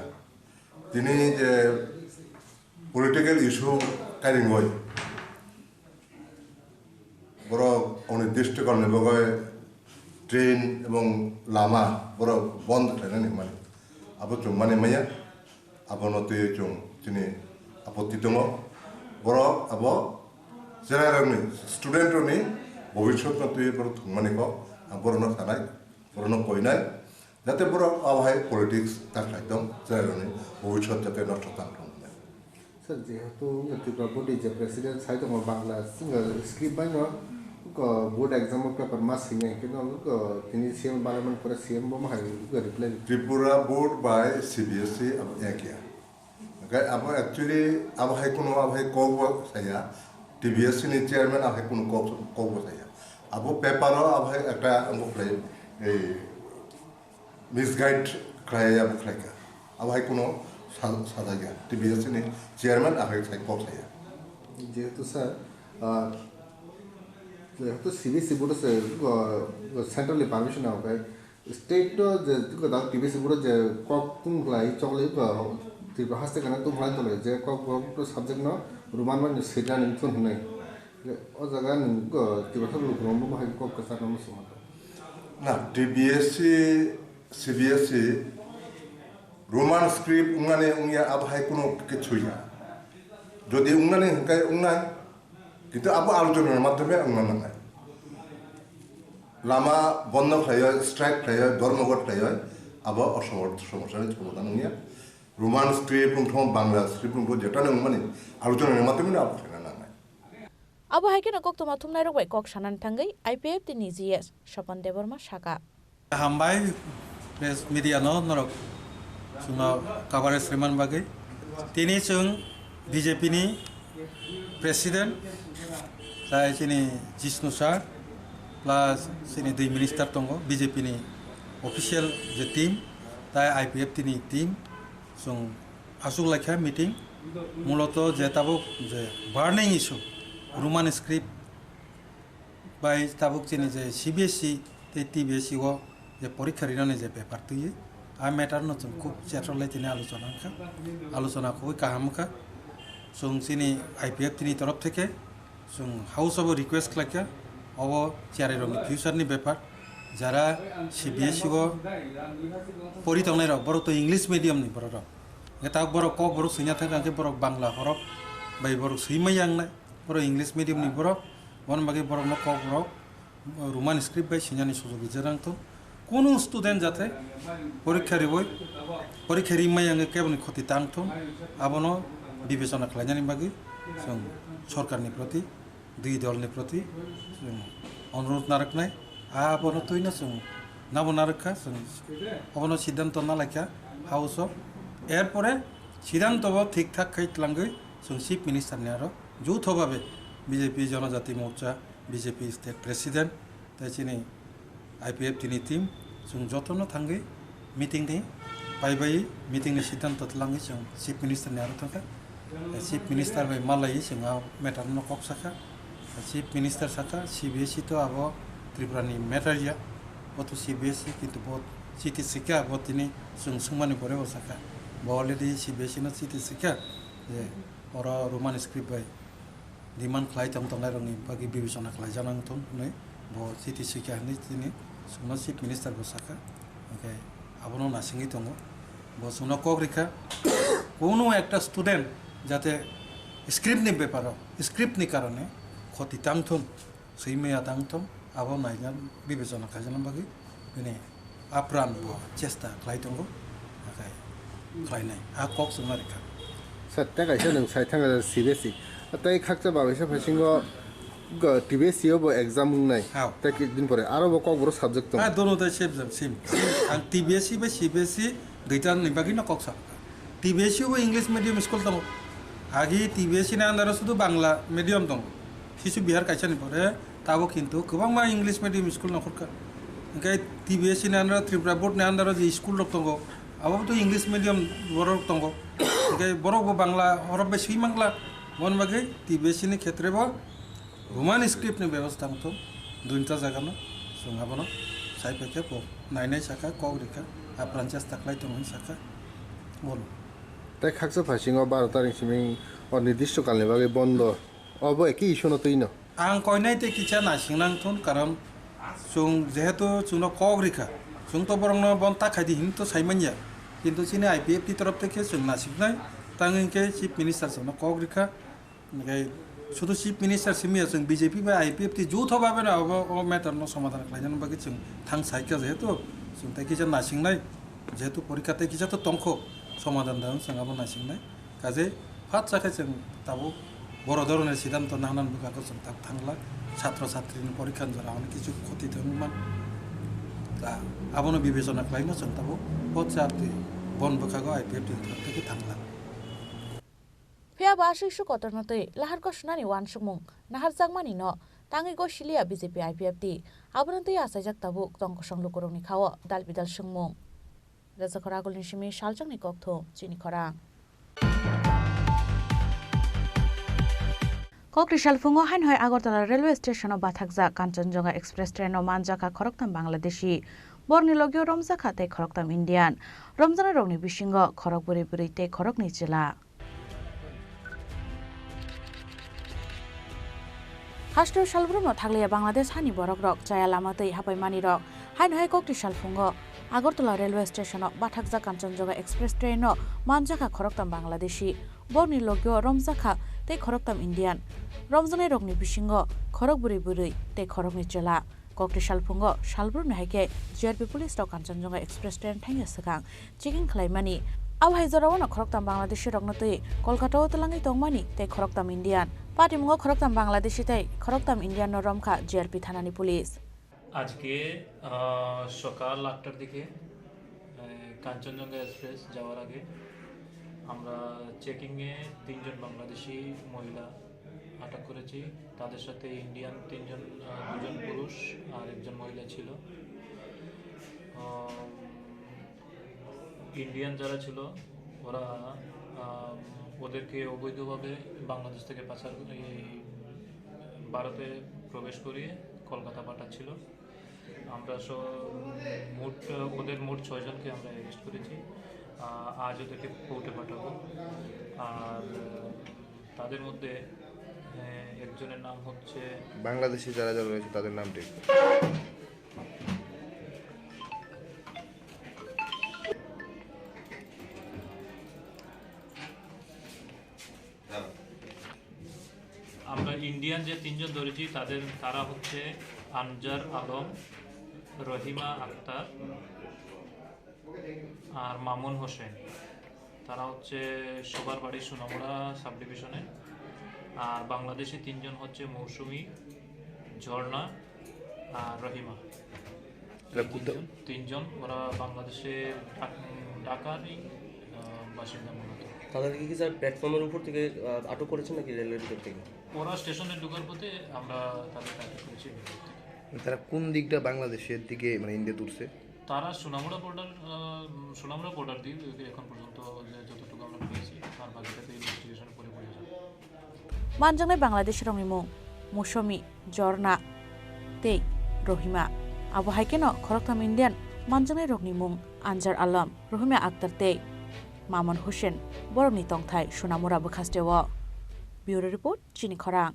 Tini je political issue kairingoi borok onirdisto kalni bagwi train ebong lama borok bond khlainani hwnmani abo chwng mani maya. Abono twiwi chwng chini apotti tongo. Borok abo cherairokni, student rokni bobiswtno twiwi borok thwngmani kok ang borokno sanai, borokno koinai, jate borok abo hai politics ta khlai tong, cherairokni bobiswt jate nosto tang thung hwnwi. Sir, jehetu Tripura Board ni je president sai tongo Bangla, uh, script bai no, uh, board exam o paper ma singya hingke no, uh, tini C M parliament pore C M bo ma hai, uh, reply. Tripura Board bai C B S E abo ekya. Hingke abo actually abo hai kuno abo hai kok bo saya, T B S C ni chairman abo hai kuno kok, kok bo saya. Abo paper o abo hai ekta abo khlai, ei, misguide khlai ya bo khlai kha. Abo hai kuno sa-, sajagya. T B S C ni chairman abo hai sai kok saya. Jehetu sir, ah, jehetu C B S E board se, uh, central ni permission nang khe state to je, to da T B S E board je kok tung khlai chokle, uh, Tripura haste kana tung khlai tole je kok, kok to subject no Roman bai no sejani thun hwnwi. O jaga nwng, uh, Tripura lukurok bo hai kok kwchar no swma. Na, T B S E, C B S E, Roman script wngnani wngya abo hai kuno kichu ya. Jodi wngnani hwnkhe wngnai, kintu abo alochonani madhyome wngna nangnai. Lama bondo khlaiwi, strike khlaiwi, dhormoghot khlaiwi, abo o somor-, somosyani somadhan wngya. Roman script wngthung, Bangla script wngthung, jephano wngmani alochonani madhyome abo khlaina nangnai. Abo hai kheno koktwma thumnairok bai kok sanani thangwi I P F T ni G S Swapan Debbarma saka. Hambai press media no norok chwngno coverage rwmani bagwi. Tini chwng B J P ni president, tai chini Jishnu sir, plus chini dui minister tongo, B J P ni official je team, tai I P F T ni team, chwng aswk laikha meeting, muloto je tabuk je burning issue, Roman script bai tabuk chini je C B S E tei T B S E o je porikha rinani je bepar twiwi, a matter no chwng khub chetrolai tini alochona wngkha, alochona khobwi kaham wngkha. Chwng chini I P F T ni torof theke chwng House o bo request khlaikha, obo cherairokni future ni bepar, jara C B S E o pori tongnairok, borok to English medium ni borok rok. Hwnkhe tabuk borok kok borok swina thangkha, hwnkhe borok Bangla horok bai borok swi maya wngnai. Borok English medium ni borok, boni bagwi borokno kok borok Roman script bai swinani sujog rijak nang thung. Kunu student jate porikha riwi, porikha ri maya wngwi keboni khoti tang thung, abono bibechona khlainani bagwi chwng sorkarni proti, dui dolni proti chwng onurodh narwknai. Abono twino chwng nabo narwkha, chwng obono siddhanto nalaikha House o. Erpore siddhanto bo thik thak khai twlangwi chwng Chief Minister ni aro joutho babe B J P Jonojati Morcha, B J P State President, tei chini I P F T ni team, chwng jotono thangwi meeting ni paibai, meeting ni siddhanto twlangwi chwng Chief Minister ni aro thangkha. Chief Minister bai malaiwi chwng a matter no kok sakha. Chief Minister sakha, C B S E to abo Tripura ni matter ya, bo to C B S E, kintu bo chiti swikha, bo tini chwng swngmani pore bo sakha. Bo already C B S E no chiti swikha je oro Roman script bai demand khlai tong tongnai rokni bagwi bibechona khlai jana wng thung hwnwi bo chiti swikha hwnwi tini chwngno Chief Minister bo sakha. Hwnkhe abono nasingwi tongo. Bo chwngno kok rikha, kunu ekta student jate script ni beparo, script ni karone khoti tang thung, swi maya tang thung, Abo naina bibechona khaijana bagwi bini apran bo chesta khlai tongo, hakhai khlainai a kok chwngma rikha. Sir, tei kaisa nwng sai thangkha C B S E. Tei khakcha babaisa phasingo go T B S E o bo exam wngnai. Hao. Tei kidin pore aro bo kokborok subject tongo. Ah, dono tei same jam, same. Ang T B S E bai C B S E duita ni bagwi no kok sa. T B S E o bo English medium school tongo. Agi T B S E ni under o sudu Bangla medium tongo. Sisu Bihar kaisa ni pore tabo kintu kwbangma English medium school no khorkha. Hingke T B S E ni under o, Tripura Board ni under o je school rok tongo, abo to English medium borok tongo. Hingke borok bo Bangla horok bai swi mangla. Bon bagwi T B S E ni khetre bo Roman script ni bebostha wngthung, duita jaga no chwng abono sai phaikhe bo nainai sakha, kok rikha, apran chesta khlai tongo hwn sakha, bono. Tei khaksa phasingo baro tarik simi o nirdisto kalni bagwi bondo, obo eki issue no twi no. Ang koinai tei kisa naising nang thun, karon chwng jehetu chwngno kok rikha, chwng to borokno bon ta khaidi hinwi to sai manya, kintu chini I P F T torof tei khe chwng nasiknai, tang hwnkhe Chief Minister chwngno kok rikha. Hingke sudu Chief Minister simi ya, chwng B J P bai I P F T joutho babe no abo o matter no somadhan khlainani bagwi chwng thang saikha, jehetu chwng tei kisa nasingnai, jehetu porikha tei kisa to tongkho somadhan da chwng abo nasingnai. Kaje phat chakhe chwng tabuk boro dhoroner siddhanto nahanani bwkha khe chwng tak thangla, chhatro chhatrini porikha ni jora hwnwi kichu khoti thwngman. Ta abono bibechona khlaima chwng tabuk o chaptwi bon bwkhago I P F T ni thangla. Phiya ba aswk su kotorno twi laharko sunani uansukmung naharjakmani no tangwi gosiliya B J P I P F T. Abono twi achaijak tabuk tong kosong lukurokni khao dal bidal swngmung. Rajakhor Agulni simi Saljakni kokthum chini khorang. Kokri salphungo haino hai Agartala railway station o bathakjak Kanchanjunga Express train o manjakha khoroktham Bangladeshi. Borni logio romjakha tei khoroktham Indian. Romjaknairokni bisingo khorok bwrwi bwrwi tei khoroknwi chwla. Hasteo salbrumno thakliya Bangladesh hani borokrok chaya lama twi hapaimanirok. Haino hai kokti salphungo Agartala railway stationo bathakjak Kanchanjunga Express traino manjakha khoroktham Bangladeshi, borni logio romjakha tei khoroktham Indian. Romjaknairokni bisingo khorok bwrwi bwrwi tei khoroknwi chwla. Kokti salphungo salbrumni hai khe G R P police rok Kanchanjunga Express train thangya swkang checking khlaimani. Abo hai jorao no khoroktham Bangladeshi rokno twi Kolkata o twlangwi tongmani tei khoroktham Indian. Patimungo khoroktham Bangladeshi tei khoroktham Indian no romkha G R P thanani police. আজকে, আহ, সকাল আটটার দিকে, আহ, কাঞ্চনজঙ্ঘা এক্সপ্রেস যাওয়ার আগে আমরা চেকিংয়ে তিনজন বাংলাদেশি মহিলা আটক করেছি। তাদের সাথে ইন্ডিয়ান তিনজন, আহ, দুজন পুরুষ আর একজন মহিলা ছিল। আহ, ইন্ডিয়ান যারা ছিল, ওরা, আহ, ওদেরকে অবৈধভাবে বাংলাদেশ থেকে পাচার, এই, ভারতে প্রবেশ করিয়ে কলকাতা পাঠাচ্ছিল। আমরা সব মোট, ওদের মোট ছয়জনকে আমরা অ্যারেস্ট করেছি। আহ, আজ ওদেরকে কোর্টে পাঠাবো। আর, আহ, তাদের মধ্যে, আহ, একজনের নাম হচ্ছে বাংলাদেশি যারা যারা রয়েছে তাদের নাম ঠিক। আমরা ইন্ডিয়ান যে তিনজন ধরেছি, তাদের, তারা হচ্ছে আনজার আলম, রহিমা আক্তার আর মামুন হোসেন। তারা হচ্ছে সবার বাড়ি সোনামুড়া সাব ডিভিশনে। আর বাংলাদেশি তিনজন হচ্ছে মৌসুমী, ঝর্ণা আর রহিমা। এরা এই কোথা- তিনজন, তিনজন ওরা বাংলাদেশের ঢাক-, ঢাকারই, আহ, বাসিন্দা মূলত। তাদেরকে কি স্যার প্ল্যাটফর্মের উপর থেকে, আহ, আটক করেছেন নাকি রেলের ভিতর থেকে? ওরা স্টেশনে ঢোকার পথে আমরা তাদেরকে আটক করেছি রেলের থেকে। তারা কোন দিকটা বাংলাদেশের দিকে, মানে, ইন্ডিয়া তুলছে? তারা সোনামুড়া বর্ডার, আহ, সোনামুড়া বর্ডার দিয়ে এখন পর্যন্ত যে যতটুকু আমরা পেয়েছি, আর বাকিটা তো ইনভেস্টিগেশনের পরে বোঝা যাবে। Manjaknai Bangladeshi rokni mung Musomi, Jorna tei Rohima. Abo hai kheno khoroktham Indian manjaknai rokni mung Anjar Alam, Rohima Akhtar tei Mamun Hussain, borokni tongthai Sonamura bwkhasteo. Bureau Report, Chini Khorang.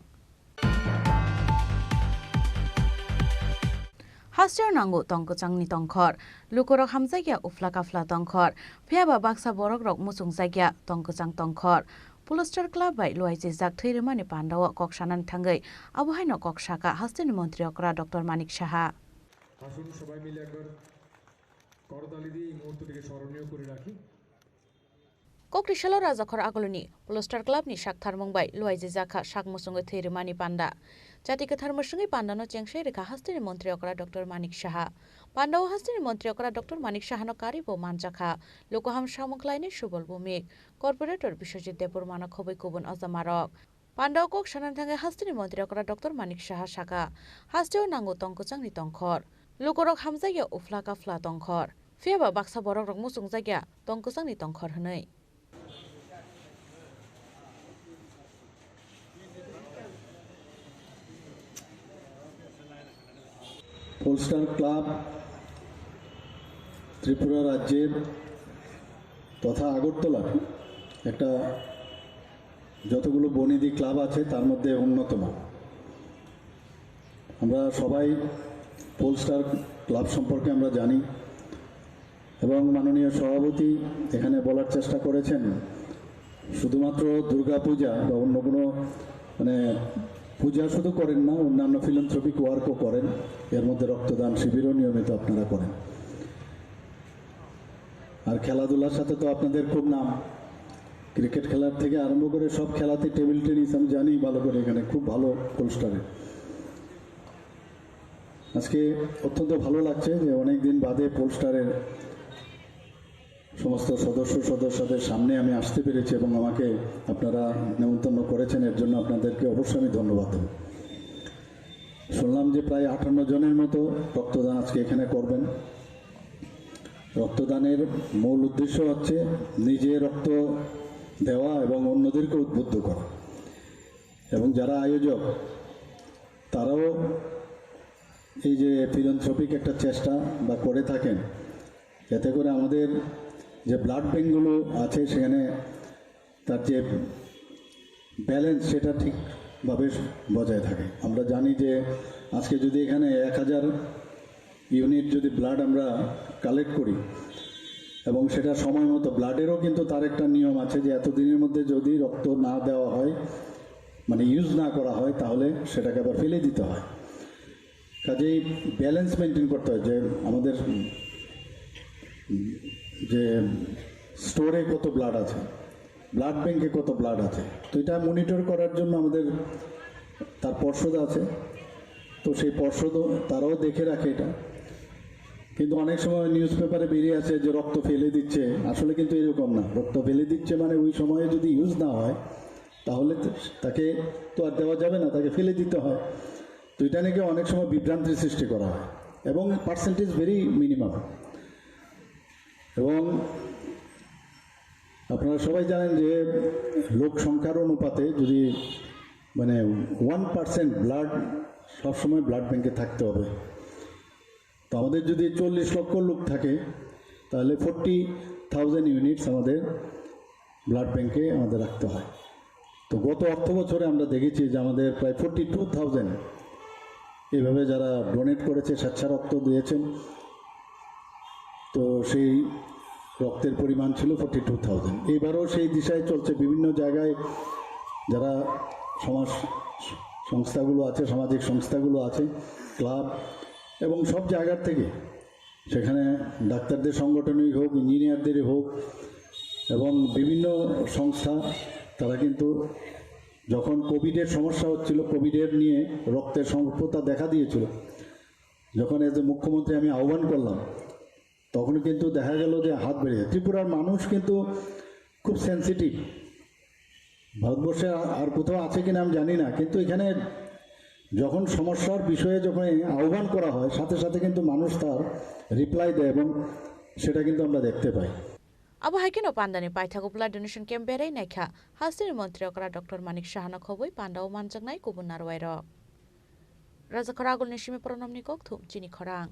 Hasteo nango tong kwchangni tongkhor, lukurok hamjakya uphla kaphla tongkhor, phiyaba baksa borokrok muchungjakya tong kwchang tongkhor. Polestar Club bai luaijijak thwi rwmani pandao kok sanani thangwi abo haino kok sakha hasteni montri okra Doctor Manik Saha. আসুন, সবাই মিলে একবার করতালি দিয়ে এই মুহূর্তটিকে স্মরণীয় করে রাখি। Kokri salo Rajakhor Aguluni Polestar Club ni saktharmung bai luaijijak kha sak muchungwi thwi rwmani panda. Chati kwthar mwswngwi pandano chengsai rwkha hasteni montri okra Doctor Manik Saha. Pandao hasteni montri okra Doctor Manik Sahano karwi bo manjakha. Lukuham samung khlainai Subal Bhumik, Corporator Biswajit Debbarmano khobwi kubun ojamarok. Pandao kok sanani thangwi hasteni montri okra Doctor Manik Saha sakha, hasteo nango tong kwchangni tongkhor. Lukurok hamjakya uphla kaphla tongkhor. Phiyaba baksa borokrok muchungjakya tong kwchangni tongkhor hwnwi. পোলস্টার ক্লাব ত্রিপুরা রাজ্যের তথা আগরতলার একটা, যতগুলো বনেদি ক্লাব আছে তার মধ্যে অন্যতম। আমরা সবাই পোলস্টার ক্লাব সম্পর্কে আমরা জানি এবং মাননীয় সভাপতি এখানে বলার চেষ্টা করেছেন, শুধুমাত্র দুর্গা পূজা বা অন্য কোনো, মানে, পূজা শুধু করেন না, অন্যান্য ফিলান্থ্রপিক ওয়ার্কও করেন। এর মধ্যে রক্তদান শিবিরও নিয়মিত আপনারা করেন। আর খেলাধুলার সাথে তো আপনাদের খুব নাম, ক্রিকেট খেলার থেকে আরম্ভ করে সব খেলাতে, টেবিল টেনিস আমি জানি ভালো করে, এখানে খুব ভালো পোলস্টারে। আজকে অত্যন্ত ভালো লাগছে যে অনেক দিন বাদে পোলস্টারের সমস্ত সদস্য সদস্যদের সামনে আমি আসতে পেরেছি এবং আমাকে আপনারা নেমন্তন্ন করেছেন, এর জন্য আপনাদেরকে অবশ্যই আমি ধন্যবাদ দেব। শুনলাম যে প্রায় আটান্ন জনের মতো রক্তদান আজকে এখানে করবেন। রক্তদানের মূল উদ্দেশ্য হচ্ছে নিজে রক্ত দেওয়া এবং অন্যদেরকে উদ্বুদ্ধ করা। এবং যারা আয়োজক, তারাও এই যে ফিলান্থ্রপিক একটা চেষ্টা বা করে থাকেন, যাতে করে আমাদের যে ব্লাড ব্যাঙ্কগুলো আছে, সেখানে তার যে ব্যালেন্স, সেটা ঠিকভাবে বজায় থাকে। আমরা জানি যে আজকে যদি এখানে এক হাজার ইউনিট যদি ব্লাড আমরা কালেক্ট করি এবং সেটা সময় মতো, ব্লাডেরও কিন্তু তার একটা নিয়ম আছে যে এতদিনের মধ্যে যদি রক্ত না দেওয়া হয়, মানে ইউজ না করা হয়, তাহলে সেটাকে আবার ফেলে দিতে হয়। কাজেই ব্যালেন্স মেনটেন করতে হয় যে আমাদের, উম, যে স্টোরে কত ব্লাড আছে, ব্লাড ব্যাংকে কত ব্লাড আছে। তো এটা মনিটর করার জন্য আমাদের তার পর্ষদ আছে, তো সেই পর্ষদও, তারাও দেখে রাখে এটা। কিন্তু অনেক সময় নিউজ পেপারে বেরিয়ে আসে যে রক্ত ফেলে দিচ্ছে, আসলে কিন্তু এরকম না। রক্ত ফেলে দিচ্ছে মানে ওই সময়ে যদি ইউজ না হয়, তাহলে তো তাকে তো আর দেওয়া যাবে না, তাকে ফেলে দিতে হয়। তো এটা নাকি অনেক সময় বিভ্রান্তির সৃষ্টি করা হয় এবং পার্সেন্টেজ ভেরি মিনিমাম। এবং আপনারা সবাই জানেন যে লোক সংখ্যার অনুপাতে যদি, মানে, ওয়ান পার্সেন্ট ব্লাড সবসময় ব্লাড ব্যাংকে থাকতে হবে। তো আমাদের যদি চল্লিশ লক্ষ লোক থাকে, তাহলে ফোরটি থাউজেন্ড ইউনিটস আমাদের ব্লাড ব্যাংকে আমাদের রাখতে হয়। তো গত অর্থ বছরে আমরা দেখেছি যে আমাদের প্রায় ফোরটি টু থাউজেন্ড এইভাবে যারা ডোনেট করেছে, স্বেচ্ছা রক্ত দিয়েছেন, তো সেই রক্তের পরিমাণ ছিল ফোরটি টু থাউজেন্ড। এইবারও সেই দিশায় চলছে। বিভিন্ন জায়গায় যারা সমাজ সংস্থাগুলো আছে, সামাজিক সংস্থাগুলো আছে, ক্লাব এবং সব জায়গার থেকে, সেখানে ডাক্তারদের সংগঠনই হোক, ইঞ্জিনিয়ারদেরই হোক এবং বিভিন্ন সংস্থা, তারা কিন্তু যখন কোভিডের সমস্যা হচ্ছিল, কোভিডের নিয়ে রক্তের স্বল্পতা দেখা দিয়েছিল, যখন এজ এ মুখ্যমন্ত্রী আমি আহ্বান করলাম, তখন কিন্তু দেখা গেল যে হাত বেড়ে যায়। ত্রিপুরার মানুষ কিন্তু খুব সেনসিটিভ। ভারতবর্ষে আ-, আর কোথাও আছে কিনা আমি জানি না, কিন্তু এখানে যখন সমস্যার বিষয়ে যখন আহ্বান করা হয়, সাথে সাথে কিন্তু মানুষ তার রিপ্লাই দেয় এবং সেটা কিন্তু আমরা দেখতে পাই। Abo hai kheno pandani paithago blood donation camp berai naikha hasteni montri okra Doctor Manik Sahano khobwi pandao manjaknai kubun narwai rok. Rajakhor Agulni simi Pronomni kokthum chini khorang.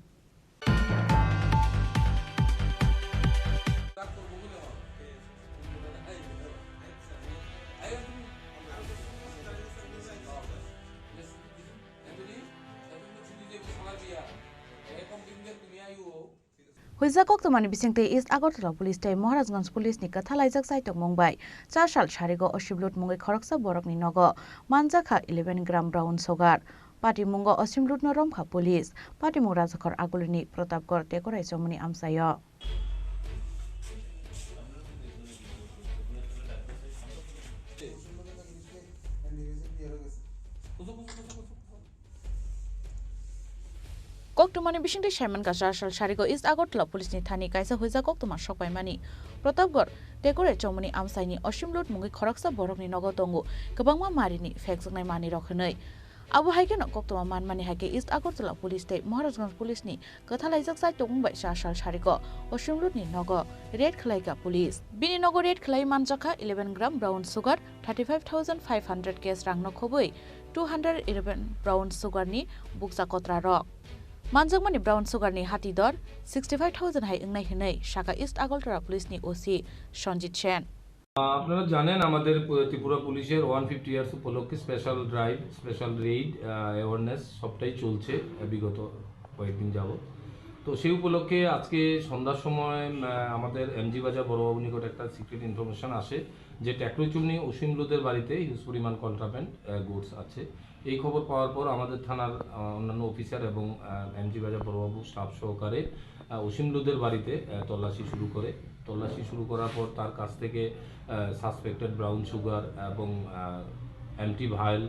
Huijak koktwmani bisingtwi East Agartala Police tei Maharajganj Police ni kwthalaijak chaitokmung bai char sal sarigo osimlut mungwi khoroksa borokni nogo manjakha eleven gram brown sugar. Patimungo osimlutno romkha police. Patimung Rajakhor Agulini Pratapgarh Tekorai Chomuni amchaio. Koktwmani bisingtwi saimankha, char sal sarigo East Agartala Police ni thani kaisa huijak koktwma sokpaimani. Pratapgarh Tekorai Chomuni amchaini osimlut mungwi khoroksa borokni nogo tongo kwbangma marini phekjaknai manwirok hwnwi. Abo hai kheno koktwma manmani hai khe East Agartala Police tei Maharajganj Police ni kwthalaijak chaitokmung bai char sal sarigo osimlutni nogo raid khwlaikha police. Bini nogo raid khwlai manjakha eleven gram brown sugar, thirty five thousand five hundred cash rangno khobwi two hundred eleven brown sugar ni bukcha kotrarok. Manjakmani brown sugar ni hati dor sixty five thousand hai wngnai hwnwi sakha East Agartala Police ni O C Sanjit Sen. আপনারা জানেন, আমাদের পু-, ত্রিপুরা পুলিশের one fifty years উপলক্ষে special drive, special Raid, আহ, অ্যাওয়ারনেস সবটাই চলছে, আহ, বিগত কয়েকদিন যাবত। তো সেই উপলক্ষে আজকে সন্ধ্যার সময়, আহ, আমাদের এমজি বাজার বড়বাবু নিকট একটা সিক্রেট ইনফরমেশন আসে যে টেকরোচুমনি অসীম লোধের বাড়িতে হিউজ পরিমাণ কন্ট্রাব্যান্ড, আহ, গুডস আছে। এই খবর পাওয়ার পর আমাদের থানার, আহ, অন্যান্য অফিসার এবং, আহ, এমজি বাজার বড়বাবু স্টাফ সহকারে, আহ, অসীম লোধের বাড়িতে, আহ, তল্লাশি শুরু করে। তল্লাশি শুরু করার পর তার কাছ থেকে, আহ, সাসপেক্টেড ব্রাউন সুগার এবং, আহ, এমটি ভাইল,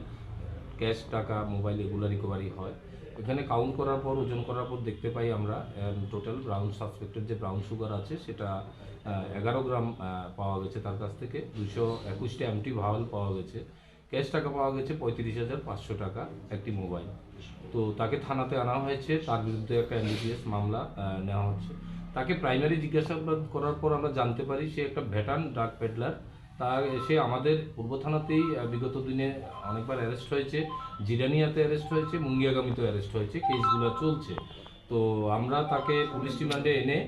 ক্যাশ টাকা, মোবাইল এগুলো রিকভারি হয়। এখানে কাউন্ট করার পর, ওজন করার পর দেখতে পাই আমরা, আহ, টোটাল ব্রাউন সাসপেক্টেড যে ব্রাউন সুগার আছে সেটা, আহ, এগারো গ্রাম, আহ, পাওয়া গেছে তার কাছ থেকে। দুইশো একুশটা এমটি ভাইল পাওয়া গেছে। ক্যাশ টাকা পাওয়া গেছে পঁয়ত্রিশ হাজার পাঁচশো টাকা, একটি মোবাইল। তো তাকে থানাতে আনা হয়েছে, তার বিরুদ্ধে একটা এনডিপিএস মামলা, আহ, নেওয়া হচ্ছে। তাকে প্রাইমারি জিজ্ঞাসাবাদ করার পর আমরা জানতে পারি সে একটা ভেটার্ন ড্রাগ পেডলার। তা এসে আমাদের পূর্ব থানাতেই, আহ, বিগত দিনে অনেকবার অ্যারেস্ট হয়েছে, জিরানিয়াতে অ্যারেস্ট হয়েছে, মুঙ্গিয়াগামীতেও অ্যারেস্ট হয়েছে, কেসগুলো চলছে। তো আমরা তাকে পুলিশ রিমান্ডে এনে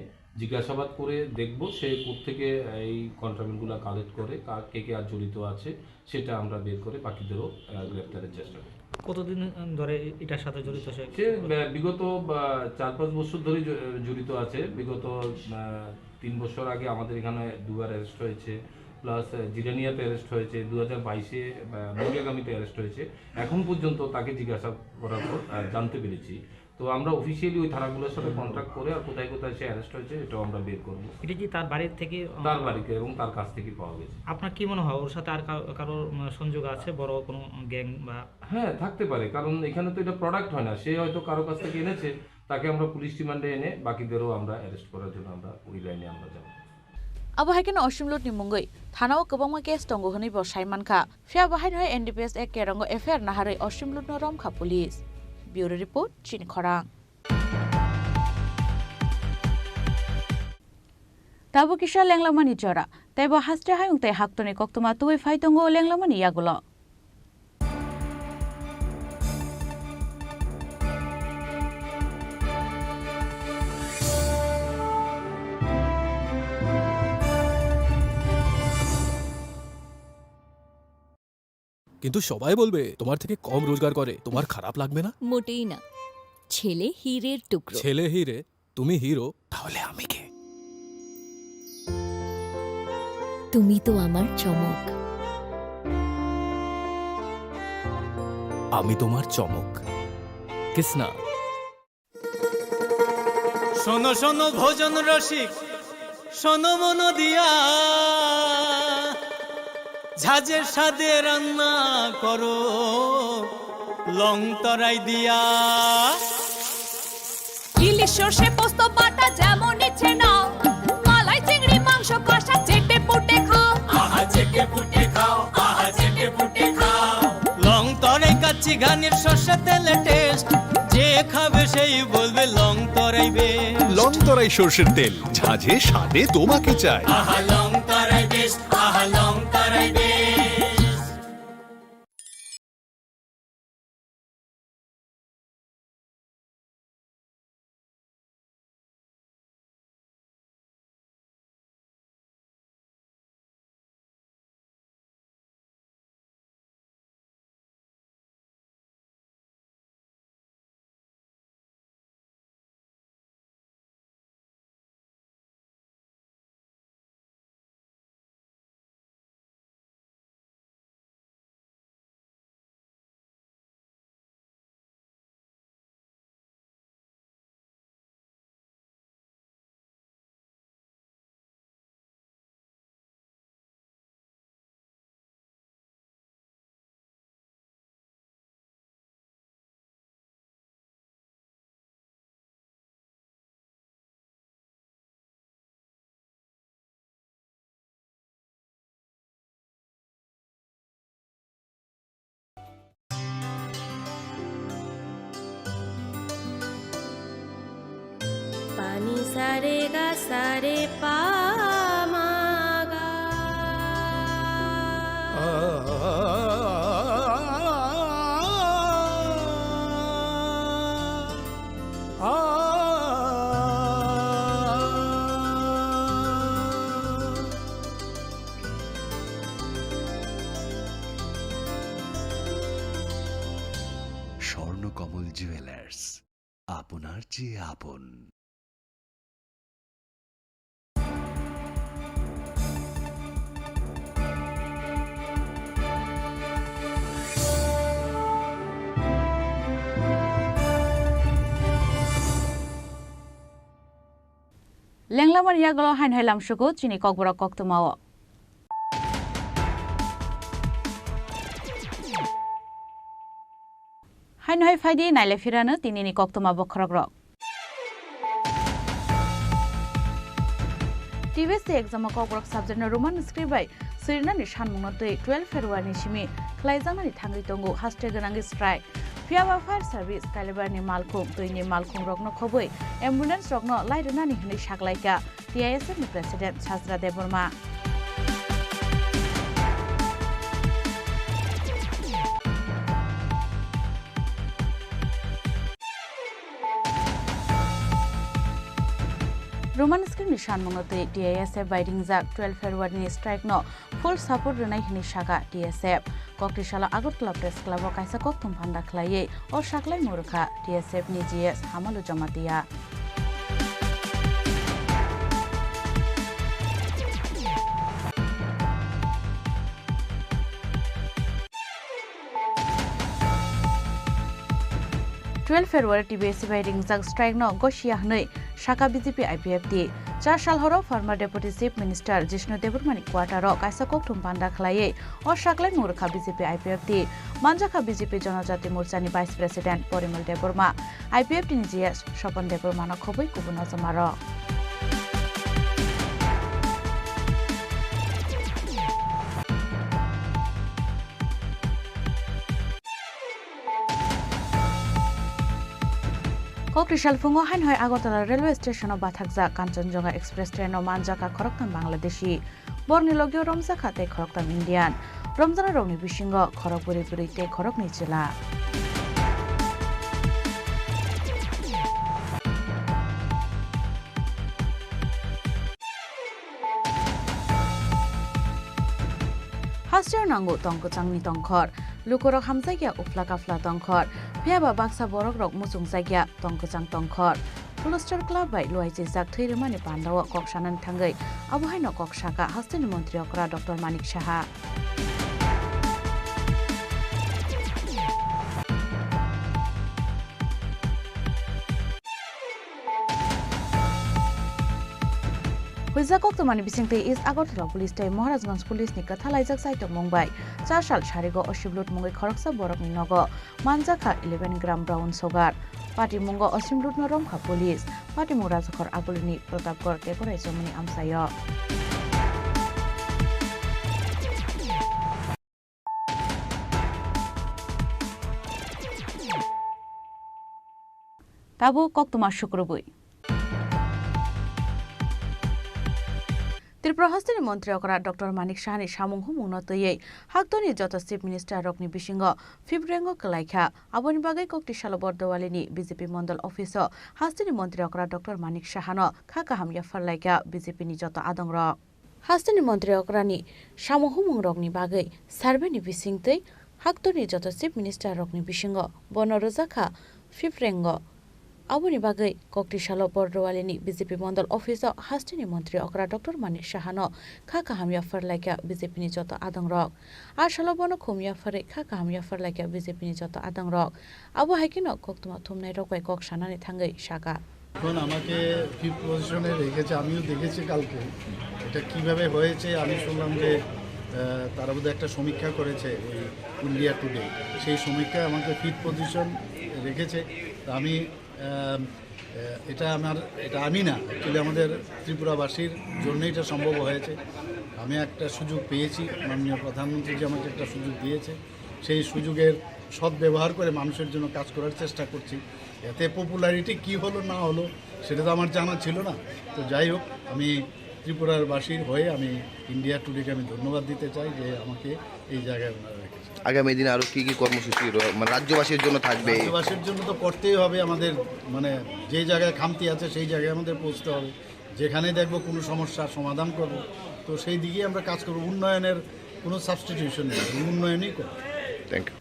জিজ্ঞাসাবাদ করে দেখব সে কোত্থেকে এই কন্ট্রাব্যান্ডগুলো কালেক্ট করে, কা-, কে কে আর জড়িত আছে, সেটা আমরা বের করে বাকিদেরও, আহ, গ্রেপ্তারের চেষ্টা করব। কতদিন ধরে এটার সাথে জড়িত সে? সে, আহ, বিগত, আহ, চার পাঁচ বছর ধরে জ-, জড়িত আছে। বিগত, আহ, তিন বছর আগে আমাদের এখানে দুবার অ্যারেস্ট হয়েছে, প্লাস, আহ, জিরানিয়াতে অ্যারেস্ট হয়েছে, দু হাজার বাইশে, আহ, মুঙ্গিয়াগামীতে অ্যারেস্ট হয়েছে। এখন পর্যন্ত তাকে জিজ্ঞাসা করার পর, আহ, জানতে পেরেছি। তো আমরা অফিসিয়ালি ওই থানাগুলোর সাথে কন্ট্যাক্ট করে আর কোথায় কোথায় সে অ্যারেস্ট হয়েছে, এটাও আমরা বের করব। এটা কি তার বাড়ি থেকে, আহ, তার বাড়িতে এবং তার কাছ থেকে পাওয়া গেছে। আপনার কি মনে হয়, ওর সাথে আর কারো, কারোর, উম, সংযোগ আছে, বড় কোনো গ্যাং বা? হ্যাঁ, থাকতে পারে, কারণ এখানে তো এটা প্রোডাক্ট হয় না, সে হয়তো কারো কাছ থেকে এনেছে, তাকে আমরা পুলিশ রিমান্ডে এনে বাকিদেরও আমরা অ্যারেস্ট করার জন্য আমরা ওই লাইনে আমরা যাব। Abo hai kheno Osimlutni mungwi thanao kwbangma case tongo hwnwi bo sai mankha. Phiya bo haino hai N D P S Act kerongo F I R naharwi Osimlutno romkha police. Bureau report, Chini Khorang. Tabuk kisa lenglamani jora, tei bo haste hayung tei haktorni koktwma tubui phai tongo lenglamani yagulo. কিন্তু সবাই বলবে তোমার থেকে কম রোজগার করে, তোমার খারাপ লাগবে না? মোটেই না। ছেলে হীরের টুকরো। ছেলে হীরে, তুমি হিরো, তাহলে আমি কে? তুমি তো আমার চমক। আমি তোমার চমক। কিসনা। শোনো শোনো ভোজন রসিক, শোনো মন দিয়া, ঝাঁঝের স্বাদে রান্না করো লং তরাই দিয়া। ইলিশ সর্ষে পোস্ত বাটা যেমন ইচ্ছে নাও, মালাই চিংড়ি মাংস কষা চেটে পুটে খাও। আহা চেটে পুটে খাও, আহা চেটে পুটে খাও। লং তরাই কাচ্চি ঘানির সর্ষে তেলে টেস্ট, যে খাবে সেই বলবে লং তরাই বেস্ট। লং তরাই সর্ষের তেল, ঝাঁঝে স্বাদে তোমাকে চাই। আহা লং তরাই বেস্ট, আহা Long Tarai best. Sa re ga sa re pa ma ga. Swarnakamal jewellers, আপনার চেয়ে আপন। Lenglamani yagulo haino hai lamsugo chini kokborok koktwmao. Haino hai phaidi naile phirano tinini koktwma bokhorokrok. T B S C exam o kokborok subject no Roman script bai swirinani sanmungno twi twelve February ni simi khlaijaknani thangwi tongo haste gwnangwi strike. Phiyaba fire service, kailaibari ni malkhung, twi ni malkhung rokno khobwi ambulance rokno lai rwnani hwnwi saklaikha T I S F ni president Sajra Debbarma. Roman script ni sanmungno twi T I S F bai ringjak twelve February ni strike no full support rwnai hwnwi sakha T S F. Koktisalo Agartala Press Club o kaisa kokthum panda khlaiwi o saklaimung rwkha T S F ni G S Hamalu Jamatia. Twelve February T B S C bai ringjak strike no gosia hwnwi sakha B J P I P F T. Char sal horo former Deputy Chief Minister Jishnu Debbarma ni quarter o kaisa kokthum panda khlaiwi o saklaimung rwkha B J P I P F T. Manjakha B J P Jonojati Morcha ni Vice President Porimal Debbarma, I P F T ni G S Swapan Debbarma no khobwi kubun ojomarok. Kokti salphungo haino hai Agartala railway station o bathakjak Kanchanjunga Express train o manjakha khoroktham Bangladeshi. Borokni logio romjakha tei khoroktham Indian. Romjaknairokni bisingo khorok bwrwi bwrwi tei khoroknwi chwla. Hasteo nango tong kwchangni tongkhor. Lukurok hamjakya uphla kaphla tongkhor. Phiyaba baksa borokrok muchungjakya tong kwchang tongkhor. Polyester Club bai luai chijak thwi rwmani pandao kok sanani thangwi abo haino kok sakha hasteni montri okra Doctor Manik Saha. Huijak koktwmani bisingtwi East Agartala Police tei Maharajganj Police ni kwthalaijak chaitokmung bai char sal sarigo osim lutmungwi khoroksa borokni nogo manjakha eleven gram brown sugar. Patimungo osim lutno romkha police. Patimung Rajakhor Agulini Pratapgarh Kekorai chomoni amchaio. Tabuk koktwma sukrubwi. Tripura hasteni montri okra Doctor Manik Sahani samung humungno twiwi haktorni joto chief minister rokni bisingo fifth rank o kwlaikha. Aboni bagwi kokti salo Bordowalini B J P mondol office o hasteni montri okra Doctor Manik Sahano kha kaham yapharlaikha B J P ni joto adongrok. Hasteni montri okrani samung humungrokni bagwi survey ni bisingtwi haktorni joto chief minister rokni bisingo bono rwjakha fifth rank o. Aboni bagwi kokti salo Bordowalini B J P mondol office o hasteni montri okra Doctor Manik Sahano kha kaham yapharlaikha B J P ni joto adongrok. A salo bono khum yapharwi kha kaham yapharlaikha B J P ni joto adongrok. Abo hai kheno koktwma thumnairok bai kok sanani thangwi sakha. এখন আমাকে ফিফথ পজিশনে রেখেছে, আমিও দেখেছি কালকে এটা কিভাবে হয়েছে। আমি শুনলাম যে আহ, তারা বোধহয় একটা সমীক্ষা করেছে ওই ইন্ডিয়া টুডে, সেই সমীক্ষায় আমাকে ফিফথ পজিশন রেখেছে। তো আমি আহ, আহ, এটা আমার, এটা আমি না, অ্যাকচুয়ালি আমাদের ত্রিপুরাবাসীর জন্য এটা সম্ভব হয়েছে। আমি একটা সুযোগ পেয়েছি, মাননীয় প্রধানমন্ত্রী যে আমাকে একটা সুযোগ দিয়েছে, সেই সুযোগের সদ্ব্যবহার করে মানুষের জন্য কাজ করার চেষ্টা করছি। এতে পপুলারিটি কি হলো না হলো, সেটা তো আমার জানা ছিল না। তো যাই হোক, আমি ত্রিপুরার বাসীর হয়ে আমি ইন্ডিয়া টুডেকে আমি ধন্যবাদ দিতে চাই যে আমাকে এই জায়গায় ওনারা রেখেছেন। আগামী দিনে আরো কি কি কর্মসূচি র-, মানে, রাজ্যবাসীর জন্য থাকবে? রাজ্যবাসীর জন্য তো করতেই হবে আমাদের, মানে, যে জায়গায় খামতি আছে সেই জায়গায় আমাদের পৌঁছতে হবে। যেখানে দেখবো কোনো সমস্যা সমাধান করব, তো সেই দিকেই আমরা কাজ করব। উন্নয়নের কোনো সাবস্টিটিউশন নেই, উন্নয়নই করব। Thank you.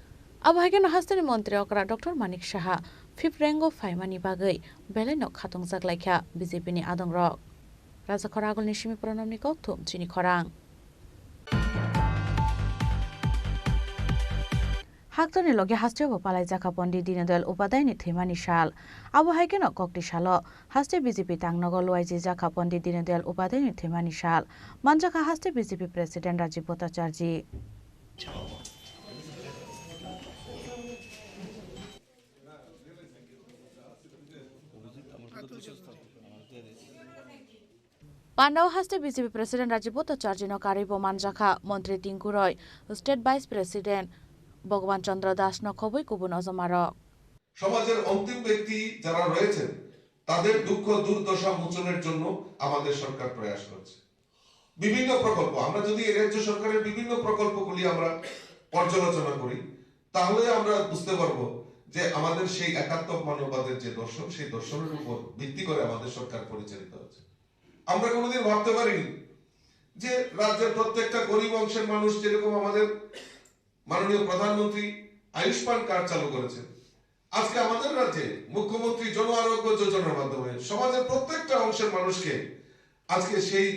Abo hai kheno hasteni montri okra Doctor Manik Saha fifth rank o phaimani bagwi belai no khatungjak laikha B J P ni adongrok. Rajakhor agulni simi Pranamni kokthum chini khorang. Haktorni logi hasteo bo palaijakha Pondit Dindayal Upadhyayni thwimani sal. Abo hai kheno kokti salo haste B J P tangnogo luaijijak kha Pondit Dindayal Upadhyayni thwimani sal. Manjakha haste B J P President Rajiv Bhattacharjee. Pandao haste B J P President Rajiv Bhattacharjee no karwi bo manjakha, Montri Tinku Roy, State Vice President Bhagwan Chandra Das no khobwi kubun ojomarok. সমাজের অন্তিম ব্যক্তি যারা রয়েছেন, তাদের দুঃখ দুর্দশা মোচনের জন্য আমাদের সরকার প্রয়াস করছে। বিভিন্ন প্রকল্প, আমরা যদি এই রাজ্য সরকারের বিভিন্ন প্রকল্পগুলি আমরা পর্যালোচনা করি, তাহলে আমরা বুঝতে পারবো যে আমাদের সেই একাত্ম মানববাদের যে দর্শন, সেই দর্শনের উপর ভিত্তি করে আমাদের সরকার পরিচালিত হচ্ছে। আমরা কোনোদিন ভাবতে পারিনি যে রাজ্যের প্রত্যেকটা গরিব অংশের মানুষ, যেরকম আমাদের মাননীয় প্রধানমন্ত্রী আয়ুষ্মান কার্ড চালু করেছেন, আজকে আমাদের রাজ্যে মুখ্যমন্ত্রী জন আরোগ্য যোজনার মাধ্যমে সমাজের প্রত্যেকটা অংশের মানুষকে আজকে সেই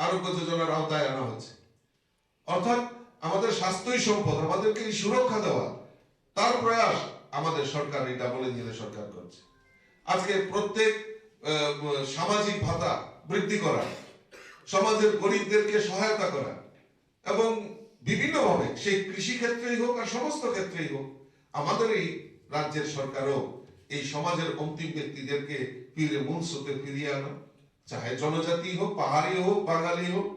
আরোগ্য যোজনার আওতায় আনা হচ্ছে। অর্থাৎ আমাদের স্বাস্থ্যই সম্পদ, আমাদেরকে এই সুরক্ষা দেওয়া, তার প্রয়াস আমাদের সরকার, এই ডাবল ইঞ্জিনের সরকার করছে। আজকে প্রত্যেক, আহ, সামাজিক ভাতা বৃদ্ধি করা, সমাজের গরিবদেরকে সহায়তা করা এবং বিভিন্নভাবে সেই কৃষি ক্ষেত্রেই হোক আর সমস্ত ক্ষেত্রেই হোক, আমাদের এই রাজ্যের সরকারও এই সমাজের অন্তিম ব্যক্তিদেরকে ফিরে মূল স্রোতে ফিরিয়ে আনা, চাহে জনজাতি হোক, পাহাড়ি হোক, বাঙালি হোক,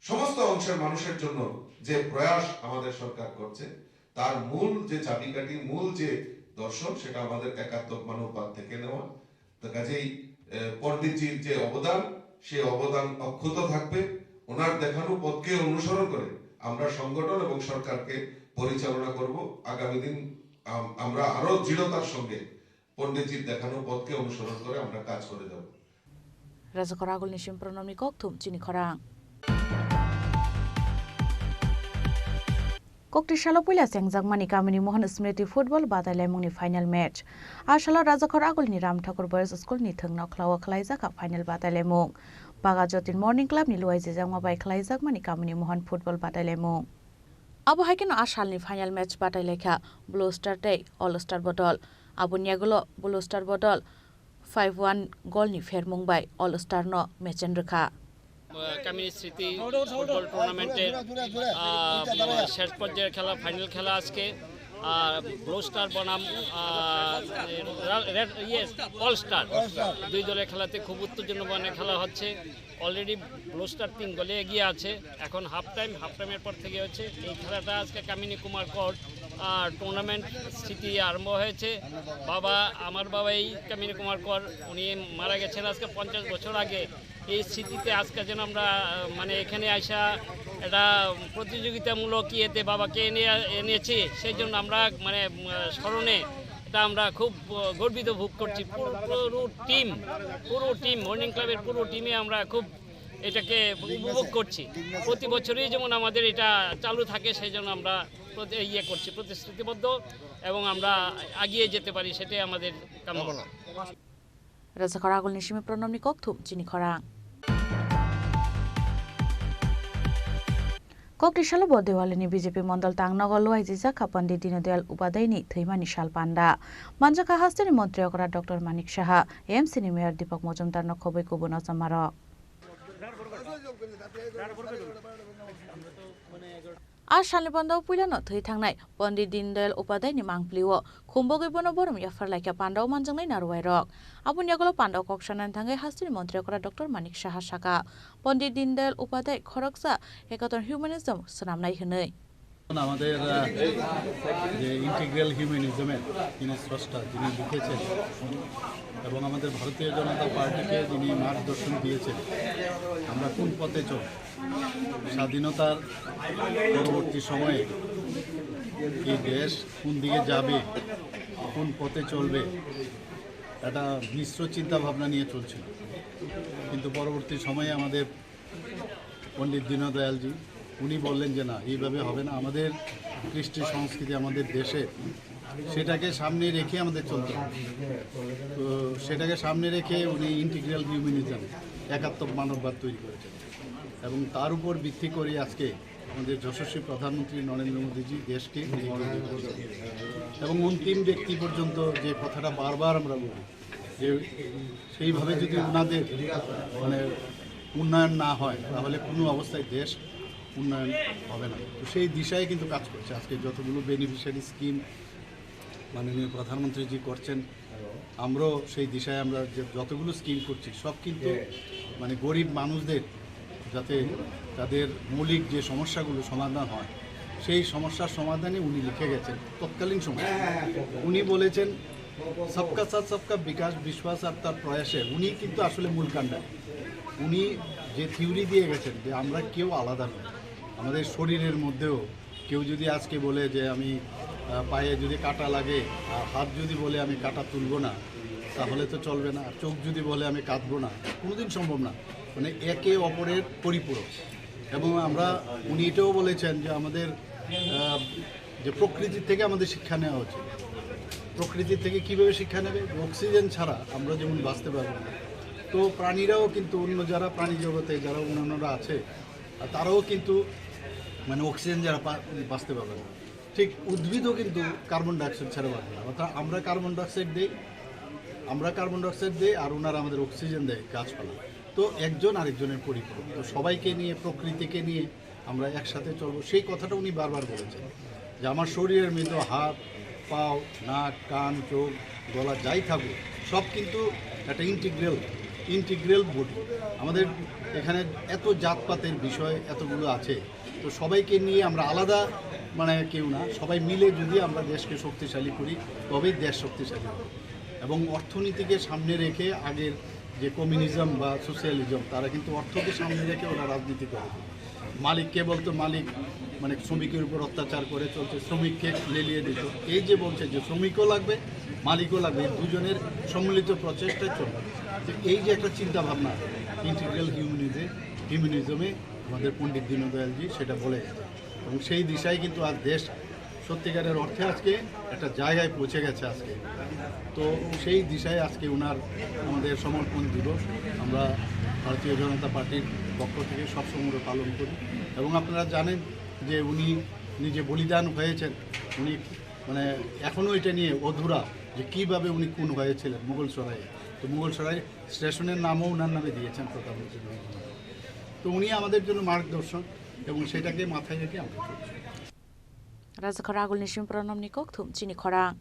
সমস্ত অংশের মানুষের জন্য যে প্রয়াস আমাদের সরকার করছে, তার মূল যে চাবিকাঠি, মূল যে দর্শন, সেটা আমাদের একাত্ম মানববাদ থেকে নেওয়া। তো কাজেই, আহ, পণ্ডিতজির যে অবদান, সেই অবদান অক্ষত থাকবে। ওনার দেখানো পথকে অনুসরণ করে আমরা সংগঠন এবং সরকারকে পরিচালনা করব। আগামী দিন আম-, আমরা আরো দৃঢ়তার সঙ্গে পণ্ডিতজির দেখানো পথকে অনুসরণ করে আমরা কাজ করে যাব। Rajakhor agulni simi Pranamni kokthum chini khorang. Kokti salo puila chengjakmani Kamini Mohan Smriti Football badailaimungni final match. A salo Rajakhor agulni Ram Thakur Boys School ni thwngno khlao khwlaijakha final badailaimung. Baga Jotin Morning Club ni luaijijakma bai khwlaijakmani Kamini Mohan Football badailaimung. Abo hai kheno a salni final match badailaikha Blue Star tei All Star bodol. Aboni yagulo Blue Star bodol five one golni phermung bai All Star no mechen rwkha. Kamini Smriti Football Tournament-এর, আহ, শেষ পর্যায়ের খেলা, ফাইনাল খেলা আজকে। আর blue star বনাম, আহ, রা-, রেড, ইয়ে, all star, দুই দলের খেলাতে খুব উত্তেজনাপূর্ণ খেলা হচ্ছে। অলরেডি ব্লু স্টার তিন গোলে এগিয়ে আছে। এখন হাফ টাইম, হাফ টাইমের পর থেকে হচ্ছে এই খেলাটা আজকে কামিনী কুমার কর, আহ, টুর্নামেন্ট স্মৃতি আরম্ভ হয়েছে। বাবা, আমার বাবা এই কামিনী কুমার কর, উনি মারা গেছেন আজকে পঞ্চাশ বছর আগে। এই স্মৃতিতে আজকে যেন আমরা, আহ, মানে এখানে আসা একটা প্রতিযোগিতামূলক ইয়েতে বাবাকে এনে, এনেছি, সেই জন্য আমরা মানে, উম, স্মরণে এটা আমরা খুব, আহ, গর্বিত ভোগ করছি। পুরো, পুরো টিম, পুরো টিম, মর্নিং ক্লাবের পুরো টিমে আমরা খুব এটাকে উপভোগ করছি। প্রতি বছরই যেমন আমাদের এটা চালু থাকে, সেই জন্য আমরা প্রতি-, ইয়ে করছি, প্রতিশ্রুতিবদ্ধ এবং আমরা এগিয়ে যেতে পারি, সেটাই আমাদের কামনা। Rajakhor agulni simi Pranamni kokthum chini khorang. Kokti salo bo Dewalini B J P mondol tangnogo luaijijakha Pandit Dindayal Upadhyayni thwimani sal panda. Manjakha hasteni montri okra Doctor Manik Saha, M C ni mayor Deepak Majumdar no khobwi kubun ojomarok. A salni panda o puilano thwi thangnai Pandit Dindayal Upadhyayni mangpili o khumbogwi bono borom yaphar laikha panda o manjaknai narwai rok. Aboni yagulo panda o kok sanani thangwi hasteni montri okra Doctor Manik Saha saka, Pandit Dindayal Upadhyay khoroksa ekaton humanism swnamnai hwnwi. আমাদের আহ, যে ইন্টিগ্রাল হিউম্যানিজমের যিনি স্রষ্টা, যিনি লিখেছেন এবং আমাদের ভারতীয় জনতা পার্টিকে যিনি মার্গদর্শন দিয়েছেন, আমরা কোন পথে চলব, স্বাধীনতার পরবর্তী সময়ে এই দেশ কোন দিকে যাবে, কোন পথে চলবে, একটা মিশ্র চিন্তা ভাবনা নিয়ে চলছিল। কিন্তু পরবর্তী সময়ে আমাদের পণ্ডিত দীনদয়ালজি উনি বললেন যে না, এইভাবে হবে না, আমাদের কৃষ্টি সংস্কৃতি আমাদের দেশে, সেটাকে সামনে রেখে আমাদের চলতে হবে। তো সেটাকে সামনে রেখে উনি ইন্টিগ্রাল হিউম্যানিজম, একাত্মক মানববাদ তৈরি করেছেন এবং তার উপর ভিত্তি করে আজকে আমাদের যশস্বী প্রধানমন্ত্রী নরেন্দ্র মোদীজি দেশকে এগিয়ে নিয়ে যাচ্ছেন। এবং অন্তিম ব্যক্তি পর্যন্ত যে কথাটা বারবার আমরা বলি, যে সেইভাবে যদি ওনাদের মানে উন্নয়ন না হয়, তাহলে কোনো অবস্থায় দেশ উন্নয়ন হবে না। তো সেই দিশায় কিন্তু কাজ করছে। আজকে যতগুলো বেনিফিশিয়ারি স্কিম মাননীয় প্রধানমন্ত্রীজি করছেন, আমরাও সেই দিশায় আমরা যে যতগুলো স্কিম করছি, সব কিন্তু মানে গরিব মানুষদের যাতে তাদের মৌলিক যে সমস্যাগুলো সমাধান হয়, সেই সমস্যার সমাধানে উনি লিখে গেছেন তৎকালীন সময়। উনি বলেছেন, সবকা সাথ সবকা বিকাশ, বিশ্বাস আর তার প্রয়াসে উনি কিন্তু আসলে মূল কাণ্ডারি। উনি যে থিওরি দিয়ে গেছেন যে আমরা কেউ আলাদা নই, আমাদের শরীরের মধ্যেও কেউ যদি আজকে বলে যে আমি আহ, পায়ে যদি কাটা লাগে আর হাত যদি বলে আমি কাটা তুলবো না, তাহলে তো চলবে না। আর চোখ যদি বলে আমি কাঁদবো না, কোনোদিন সম্ভব না। মানে একে অপরের পরিপূরক। এবং আমরা, উনি এটাও বলেছেন যে আমাদের আহ, যে প্রকৃতির থেকে আমাদের শিক্ষা নেওয়া উচিত। প্রকৃতি থেকে কিভাবে শিক্ষা নেবে? অক্সিজেন ছাড়া আমরা যেমন বাঁচতে পারবো না, তো প্রাণীরাও কিন্তু, অন্য যারা প্রাণী জগতে যারা অন্যান্যরা আছে, আর তারাও কিন্তু মানে অক্সিজেন ছাড়া পা- বাঁচতে পারবে না। ঠিক উদ্ভিদও কিন্তু কার্বন ডাইঅক্সাইড ছাড়া বাঁচবে না। অর্থাৎ আমরা কার্বন ডাইঅক্সাইড দেই, আমরা কার্বন ডাইঅক্সাইড দেই, আর ওনারা আমাদের অক্সিজেন দেয় গাছপালা। তো একজন আরেকজনের পরিপূরক। তো সবাইকে নিয়ে, প্রকৃতিকে নিয়ে আমরা একসাথে চলবো, সেই কথাটা উনি বারবার বলেছেন যে আমার শরীরের মধ্যে হাত, পাও, নাক, কান, চোখ, গলা যাই থাকুক, সব কিন্তু একটা ইন্টিগ্রাল, ইন্টিগ্রাল বডি। আমাদের এখানে এত জাতপাতের বিষয় এতগুলো আছে, তো সবাইকে নিয়ে আমরা আলাদা মানে কেউ না, সবাই মিলে যদি আমরা দেশকে শক্তিশালী করি, তবেই দেশ শক্তিশালী হবে। এবং অর্থনীতিকে সামনে রেখে আগের যে কমিউনিজম বা সোশিয়ালিজম, তারা কিন্তু অর্থকে সামনে রেখে ওরা রাজনীতি করে। মালিক কে বলতো, মালিক মানে শ্রমিকের উপর অত্যাচার করে চলছে, শ্রমিককে লেলিয়ে দিত। এই যে বলছে যে শ্রমিকও লাগবে, মালিকও লাগবে, এই দুজনের সম্মিলিত প্রচেষ্টায় চলবে। তো এই যে একটা চিন্তা ভাবনা, ইন্টিগ্রাল হিউম্যানিজম, হিউম্যানিজমে আমাদের পণ্ডিত দীনদয়ালজি সেটা বলে গেছেন। এবং সেই দিশায় কিন্তু আজ দেশ সত্যিকারের অর্থে আজকে একটা জায়গায় পৌঁছে গেছে আজকে। তো সেই দিশায় আজকে ওনার আমাদের সমর্পণ দিবস আমরা ভারতীয় জনতা পার্টির পক্ষ থেকে সবসময় পালন করি। এবং আপনারা জানেন যে উনি নিজে বলিদান হয়েছেন, উনি মানে এখনও এটা নিয়ে অধুরা যে কীভাবে উনি খুন হয়েছিলেন মুঘলসরাইয়ে। তো মুঘলসরাই স্টেশনের নামও ওনার নামে দিয়েছেন প্রধানমন্ত্রী নরেন্দ্র মোদী। তো উনি আমাদের জন্য মার্গদর্শন এবং সেটাকে মাথায় রেখে আমরা চলছি। Rajakhor Agulni Simpro Nomni Kokthum Chini Khorang.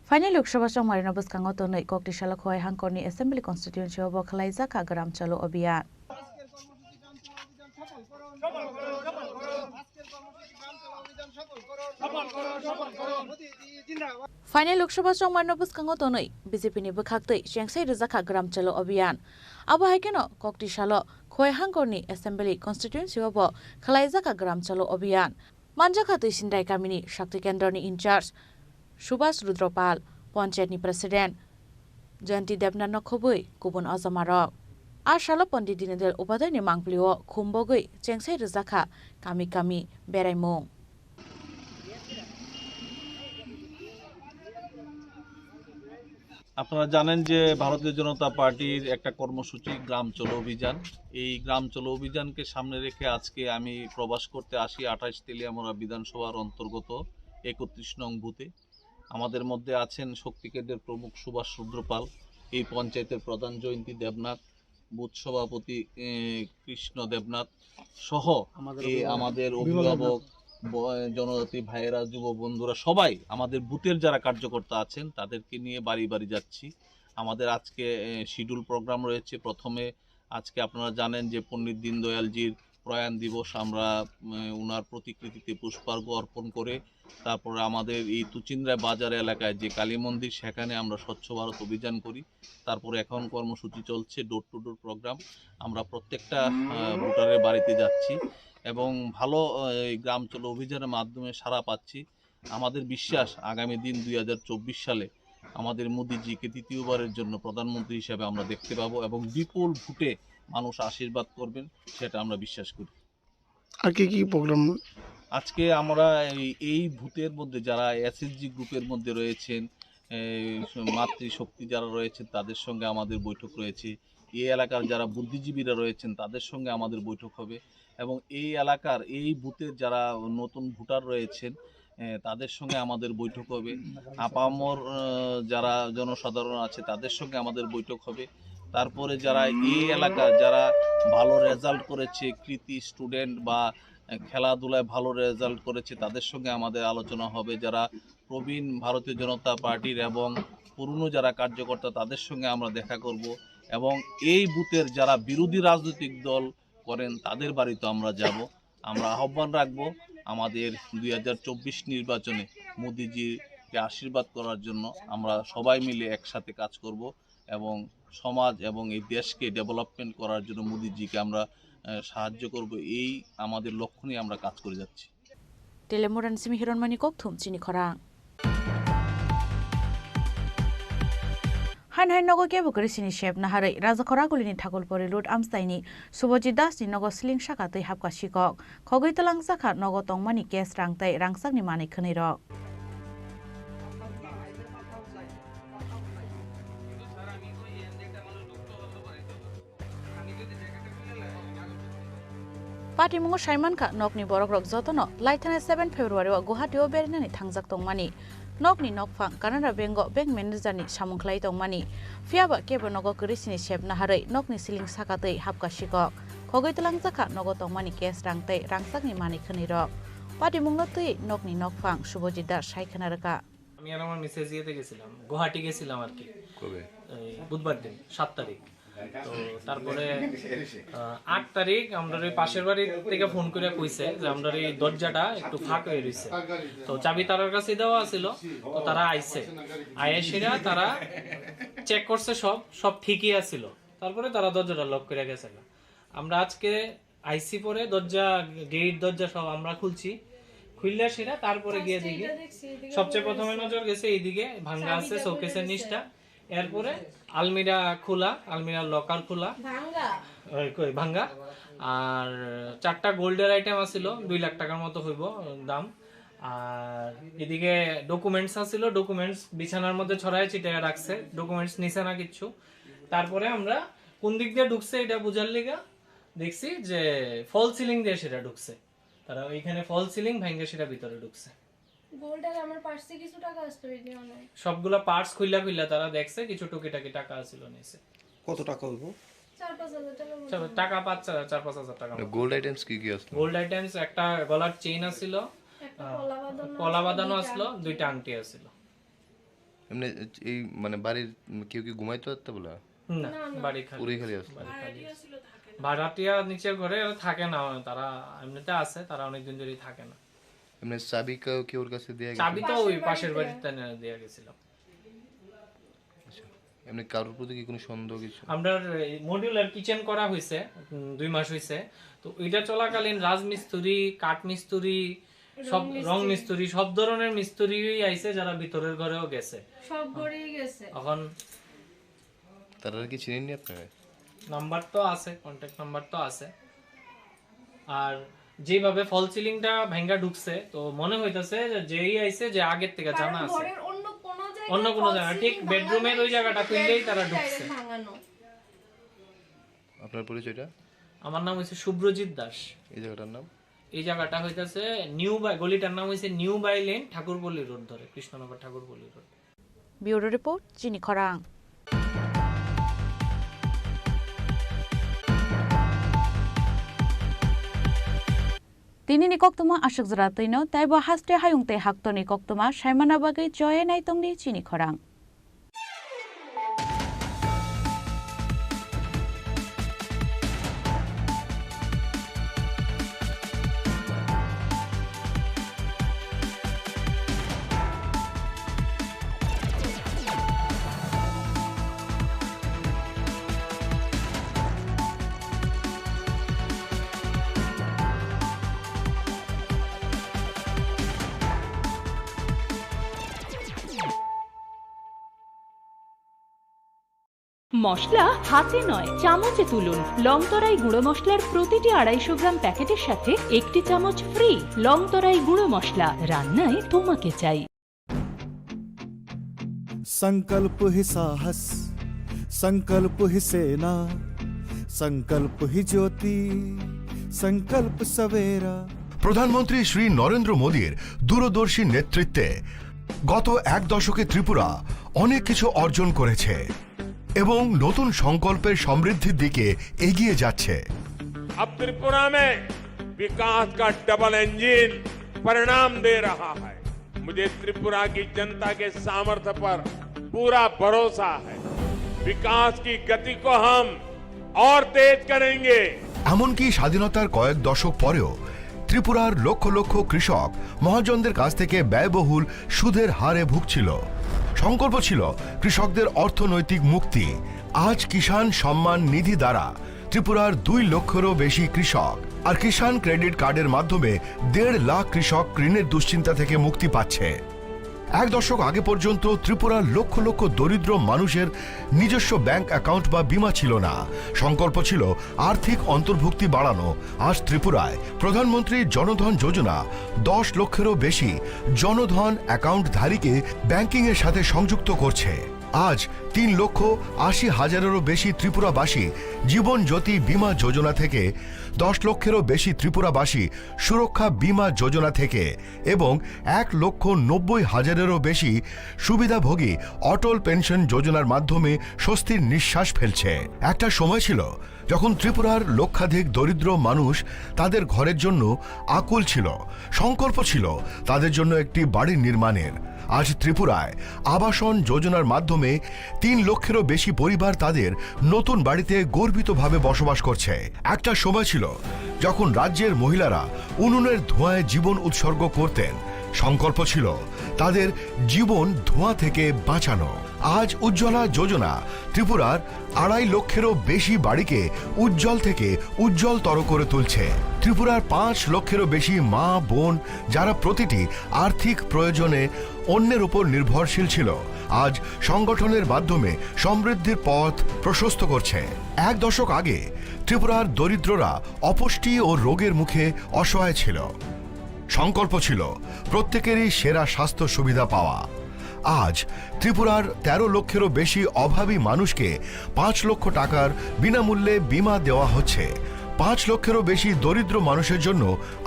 Phainai Lok Sabha chongmarino bwskango tonwi Koktisalo Khowai Hangkorni Assembly Constituency o bo khwlaijak kha Gram Chalo Abhiyan. Phainai Lok Sabha chongmarino bwskango tonwi B J P ni bwkhaktwi chengsai rwjakha Gram Chalo Abhiyan. Abo hai kheno Koktisalo Khowai Hangkorni Assembly Constituency o bo khwlaijakha Gram Chalo Abhiyan. Manjakha Tuisindrai kamini Shakti Kendroni in charge Subhas Rudropal, Panchayatni President Jayanti Debnath no khobwi kubun ojamarok. A salo Pandit Dindayal Upadhyayni mangpilio khum bogwi chengsai rwjakha kami kami beraimung. আপনারা জানেন যে ভারতীয় জনতা পার্টির একটা কর্মসূচি গ্রাম চলো অভিযান। এই গ্রাম চলো অভিযানকে সামনে রেখে আজকে আমি প্রবাস করতে আসি আঠাশ তেলিয়ামুড়া বিধানসভার অন্তর্গত একত্রিশ নং বুথে। আমাদের মধ্যে আছেন শক্তি কেন্দ্রের প্রমুখ সুভাষ রুদ্রপাল, এই পঞ্চায়েতের প্রধান জয়ন্তী দেবনাথ, বুথ সভাপতি এ, কৃষ্ণ দেবনাথ সহ আমাদের এই অভিভাবক, আমাদের অভিভাবক, ব- জনজাতি ভাইয়েরা, যুব বন্ধুরা, সবাই আমাদের বুথের যারা কার্যকর্তা আছেন তাদেরকে নিয়ে বাড়ি বাড়ি যাচ্ছি। আমাদের আজকে শিডিউল প্রোগ্রাম রয়েছে। প্রথমে আজকে আপনারা জানেন যে পণ্ডিত দীনদয়ালজির প্রয়াণ দিবস আমরা, উম, ওনার প্রতিকৃতিতে পুষ্পার্ঘ অর্পণ করে, তারপরে আমাদের এই তুচিন্দ্রা বাজার এলাকায় যে কালী মন্দির, সেখানে আমরা স্বচ্ছ ভারত অভিযান করি। তারপরে এখন কর্মসূচি চলছে ডোর টু ডোর প্রোগ্রাম। আমরা প্রত্যেকটা, আহ, ভোটারের বাড়িতে যাচ্ছি এবং ভালো, আহ, এই গ্রাম চলো অভিযানের মাধ্যমে সাড়া পাচ্ছি। আমাদের বিশ্বাস আগামী দিন দুই হাজার চব্বিশ সালে আমাদের মোদিজিকে তৃতীয়বারের জন্য প্রধানমন্ত্রী হিসাবে আমরা দেখতে পাবো এবং বিপুল ভোটে মানুষ আশীর্বাদ করবেন, সেটা আমরা বিশ্বাস করি। আর কি কি প্রোগ্রাম? আজকে আমরা এই, এই বুথের মধ্যে যারা এসএইচজি গ্রুপের মধ্যে রয়েছেন, এই মাতৃশক্তি যারা রয়েছেন, তাদের সঙ্গে আমাদের বৈঠক রয়েছে। এই এলাকার যারা বুদ্ধিজীবীরা রয়েছেন, তাদের সঙ্গে আমাদের বৈঠক হবে এবং এই এলাকার এই বুথের যারা নতুন ভোটার রয়েছেন, এ, তাদের সঙ্গে আমাদের বৈঠক হবে। আপামর, আহ, যারা জনসাধারণ আছে, তাদের সঙ্গে আমাদের বৈঠক হবে। তারপরে যারা এই এলাকা, যারা ভালো রেজাল্ট করেছে, কৃতি স্টুডেন্ট বা, আহ, খেলাধুলায় ভালো রেজাল্ট করেছে, তাদের সঙ্গে আমাদের আলোচনা হবে। যারা প্রবীণ ভারতীয় জনতা পার্টির এবং পুরনো যারা কার্যকর্তা, তাদের সঙ্গে আমরা দেখা করব এবং এই বুথের যারা বিরোধী রাজনৈতিক দল করেন, তাদের বাড়িতে আমরা যাব। আমরা আহ্বান রাখবো, আমাদের দুই হাজার চব্বিশ নির্বাচনে মোদিজিকে আশীর্বাদ করার জন্য আমরা সবাই মিলে একসাথে কাজ করব এবং সমাজ এবং এই দেশকে ডেভেলপমেন্ট করার জন্য মোদিজিকে আমরা, আহ, সাহায্য করব। এই আমাদের লক্ষ্য নিয়ে আমরা কাজ করে যাচ্ছি। Telemurani simi Hironmani kokthum chini khorang. Hain hain nogo kebo kwrwi sini sep naharwi Rajakhor Agulini Thakulpuri Road amstaini Subhajit Das ni nogo sling saka twi hapka sikok. Khogwi twlangjakha nogo tongmani cash rang tei rangchakni manwi khwnwi rok. Patimungo saimankha, nokni borokrok jotono laithana seven February o Guwahati o berinani thangjak tongmani. Nokni nokphang Canara Bank o bank manager ni samung khlai tongmani. Phiyaba kebo nogo kwrwi sini sep naharwi nokni siling saka twi hapka sikok. Khogwi twlangjakha nogo tongmani cash rang tei rangchakni manwi khwnwi rok. Patimungno twi nokni nokphang Subhajit Das sai khna rwkha. আমি আর আমার মিসেস ইয়েতে গেছিলাম, গুয়াহাটি গেছিলাম আর কি। কবে? এই বুধবার দিন, সাত তারিখ। তো তারপরে, আহ, আট তারিখ আমরা ওই পাশের বাড়ি থেকে ফোন করে কইছে যে আমরা এই দরজাটা একটু ফাঁক হয়ে রইছে। তো চাবি তারার কাছে দেওয়া ছিল, তো তারা আইছে। আয়েসিরা তারা চেক করছে সব, সব ঠিকই আছিল। তারপরে তারা দরজাটা লক করে গেছে। আমরা আজকে আইসি পরে দরজা, গেট দরজা সব আমরা খুলছি, খুললে সেটা তারপরে গিয়ে দেখি। সবচেয়ে প্রথমে নজর গেছে এইদিকে, ভাঙ্গা আছে শোকেসের নিচটা। এরপরে আলমিরা খোলা, আলমিরার লকার খোলা। ভাঙ্গা। ওই কই ভাঙ্গা। আর চারটা গোল্ডের আইটেম আছিল, দুই লাখ টাকার মতো হইব দাম। আর এদিকে ডকুমেন্টস আছিল, ডকুমেন্টস বিছানার মধ্যে ছড়ায় ছিটায় রাখছে, ডকুমেন্টস নিছে না কিচ্ছু। তারপরে আমরা কোন দিক দিয়ে ঢুকছে এটা বুঝার লিগা দেখছি যে ফল সিলিং দিয়ে সেটা ঢুকছে। তারা ওইখানে ফল সিলিং ভাঙ্গে সেটা ভিতরে ঢুকছে। গোল্ড আর আমার পার্সে কিছু টাকা আসতো, এই নিয়ে অনেক। সবগুলা পার্স খুইলা খুইলা তারা দেখছে, কিছু টুকিটাকি টাকা আছিল নিচে। কত টাকা হইব? চার পাঁচ হাজার টাকা মতো। চার, টাকা পাঁচ হাজার, চার পাঁচ হাজার টাকা মতো। গোল্ড আইটেমস কি কি আসলো? গোল্ড আইটেমস একটা গলার চেইন আছিল, একটা আহ, পলা বাঁধানো পলা আছিল, বাঁধানো দুইটা আছিল, আংটি। দুইটা আংটি আছিল। এমনি এই মানে বাড়ির কেউ কি ঘুমাইতো রাত্রে বেলা? না, না, না। বাড়ি খালি। পুরোই খালি আসলো। বাড়ি খালি। ভাড়াটিয়া নিচের ঘরে এরা থাকে না, তারা এমনিতে আছে, তারা অনেক দিন ধরেই থাকে না। এমনি চাবি কেউ, কেউর কাছে দিয়ে গেছে? চাবি তো ওই পাশের পাশের বাড়িতে। বাড়িতে নিয়ে দিয়ে গেছিলাম। আচ্ছা। এমনি কারোর প্রতি কি কোনো সন্দেহ কিছু? আমরা এই মডিউলার কিচেন করা হয়েছে, উম, দুই মাস হয়েছে। তো এটা চলাকালীন রাজমিস্ত্রি, কাঠমিস্ত্রি, সব রং রং মিস্ত্রি। মিস্ত্রি, সব ধরনের মিস্ত্রিই আইছে, যারা ভিতরের ঘরেও গেছে। সব ঘরেই গেছে। এখন তারা কি চিনেননি আপনারা? নাম্বার তো আছে, কন্ট্যাক্ট নাম্বার তো আছে। আর যেভাবে ফল সিলিংটা ভাঙ্গা ঢুকছে, তো মনে হইতাছে যে যেই আইছে, যে আগের থেকে কারণ জানা আছে। ঘরের অন্য কোনো জায়গায় অন্য কোনো ফল জায়গায়, সিলিং ঠিক ভাঙা বেডরুমের নাই, ওই জায়গাটা শুধু খুললেই বেডরুম তারা ঢুকছে। টাইলস ভাঙানো। আপনার পরিচয়টা? আমার নাম হচ্ছে শুভ্রজিৎ দাস। এই জায়গাটার নাম? এই জায়গাটা হইতাছে নিউ বাই, গলিটার নাম হইছে new bye lane, Thakurpalli road ধরে, Krishnanagar Thakurpalli road. Bureau Report, Chini Khorang. Tini ni koktwma aswk jora twino, tei bo haste hayung tei haktorni koktwma saimana bagwi joye naitongdi Chini Khorang. মশলা হাতে নয়, চামচে তুলুন। লংতরাই গুঁড়ো মশলার প্রতিটি আড়াইশো গ্রাম প্যাকেটের সাথে একটি চামচ ফ্রি। লংতরাই গুঁড়ো মশলা, রান্নায় তোমাকে চাই। संकल्प ही साहस, संकल्प ही सेना, संकल्प ही ज्योति, संकल्प सवेरा। প্রধানমন্ত্রী শ্রী নরেন্দ্র মোদীর দূরদর্শী নেতৃত্বে গত এক দশকে ত্রিপুরা অনেক কিছু অর্জন করেছে এবং নতুন সংকল্পের সমৃদ্ধির দিকে এগিয়ে যাচ্ছে। अब त्रिपुरा में विकास का डबल इंजन परिणाम दे रहा है। मुझे त्रिपुरा की जनता के सामर्थ्य पर पूरा भरोसा है। विकास की गति को हम और तेज करेंगे। এমনকি স্বাধীনতার কয়েক দশক পরেও ত্রিপুরার লক্ষ লক্ষ কৃষক মহাজনদের কাছ থেকে ব্যয়বহুল সুদের হারে ভুগছিল। সংকল্প ছিল কৃষকদের অর্থনৈতিক মুক্তি। আজ কিষাণ সম্মান নিধি দ্বারা ত্রিপুরার দুই লক্ষেরও বেশি কৃষক আর কিষাণ ক্রেডিট কার্ডের মাধ্যমে দেড় লাখ কৃষক ঋণের দুশ্চিন্তা থেকে মুক্তি পাচ্ছে। এক দশক আগে পর্যন্ত ত্রিপুরার লক্ষ লক্ষ দরিদ্র মানুষের নিজস্ব ব্যাংক অ্যাকাউন্ট বা বীমা ছিল না। সংকল্প ছিল আর্থিক অন্তর্ভুক্তি বাড়ানো। আজ ত্রিপুরায় প্রধানমন্ত্রী জনধন যোজনা দশ লক্ষেরও বেশি জনধন অ্যাকাউন্টধারীকে ব্যাংকিংয়ের সাথে সংযুক্ত করছে। আজ তিন লক্ষ আশি হাজারেরও বেশি ত্রিপুরাবাসী জীবন জ্যোতি বীমা যোজনা থেকে, দশ লক্ষেরও বেশি ত্রিপুরাবাসী সুরক্ষা বীমা যোজনা থেকে এবং এক লক্ষ নব্বই হাজারেরও বেশি সুবিধাভোগী অটল পেনশন যোজনার মাধ্যমে স্বস্তির নিঃশ্বাস ফেলছে। একটা সময় ছিল যখন ত্রিপুরার লক্ষাধিক দরিদ্র মানুষ তাদের ঘরের জন্য আকুল ছিল, সংকল্প ছিল তাদের জন্য একটি বাড়ি নির্মাণের। আজ ত্রিপুরায় আবাসন যোজনার মাধ্যমে তিন লক্ষেরও বেশি পরিবার তাদের নতুন বাড়িতে গর্বিতভাবে বসবাস করছে। একটা সময় ছিল যখন রাজ্যের মহিলারা উনুনের ধোঁয়ায় জীবন উৎসর্গ করতেন। সংকল্প ছিল তাদের জীবন ধোঁয়া থেকে বাঁচানো। আজ উজ্জ্বলা যোজনা ত্রিপুরার আড়াই লক্ষেরও বেশি বাড়িকে উজ্জ্বল থেকে উজ্জ্বলতর করে তুলছে। ত্রিপুরার পাঁচ লক্ষেরও বেশি মা বোন, যারা প্রতিটি আর্থিক প্রয়োজনে অন্যের উপর নির্ভরশীল ছিল, আজ সংগঠনের মাধ্যমে সমৃদ্ধির পথ প্রশস্ত করছে। এক দশক আগে ত্রিপুরার দরিদ্ররা অপুষ্টি ও রোগের মুখে অসহায় ছিল। সংকল্প ছিল প্রত্যেকেরই সেরা স্বাস্থ্য সুবিধা পাওয়া। আজ ত্রিপুরার তেরো লক্ষেরও বেশি অভাবী মানুষকে পাঁচ লক্ষ টাকার বিনামূল্যে বীমা দেওয়া হচ্ছে। পাঁচ লক্ষেরও বেশি দরিদ্র মানুষের জন্য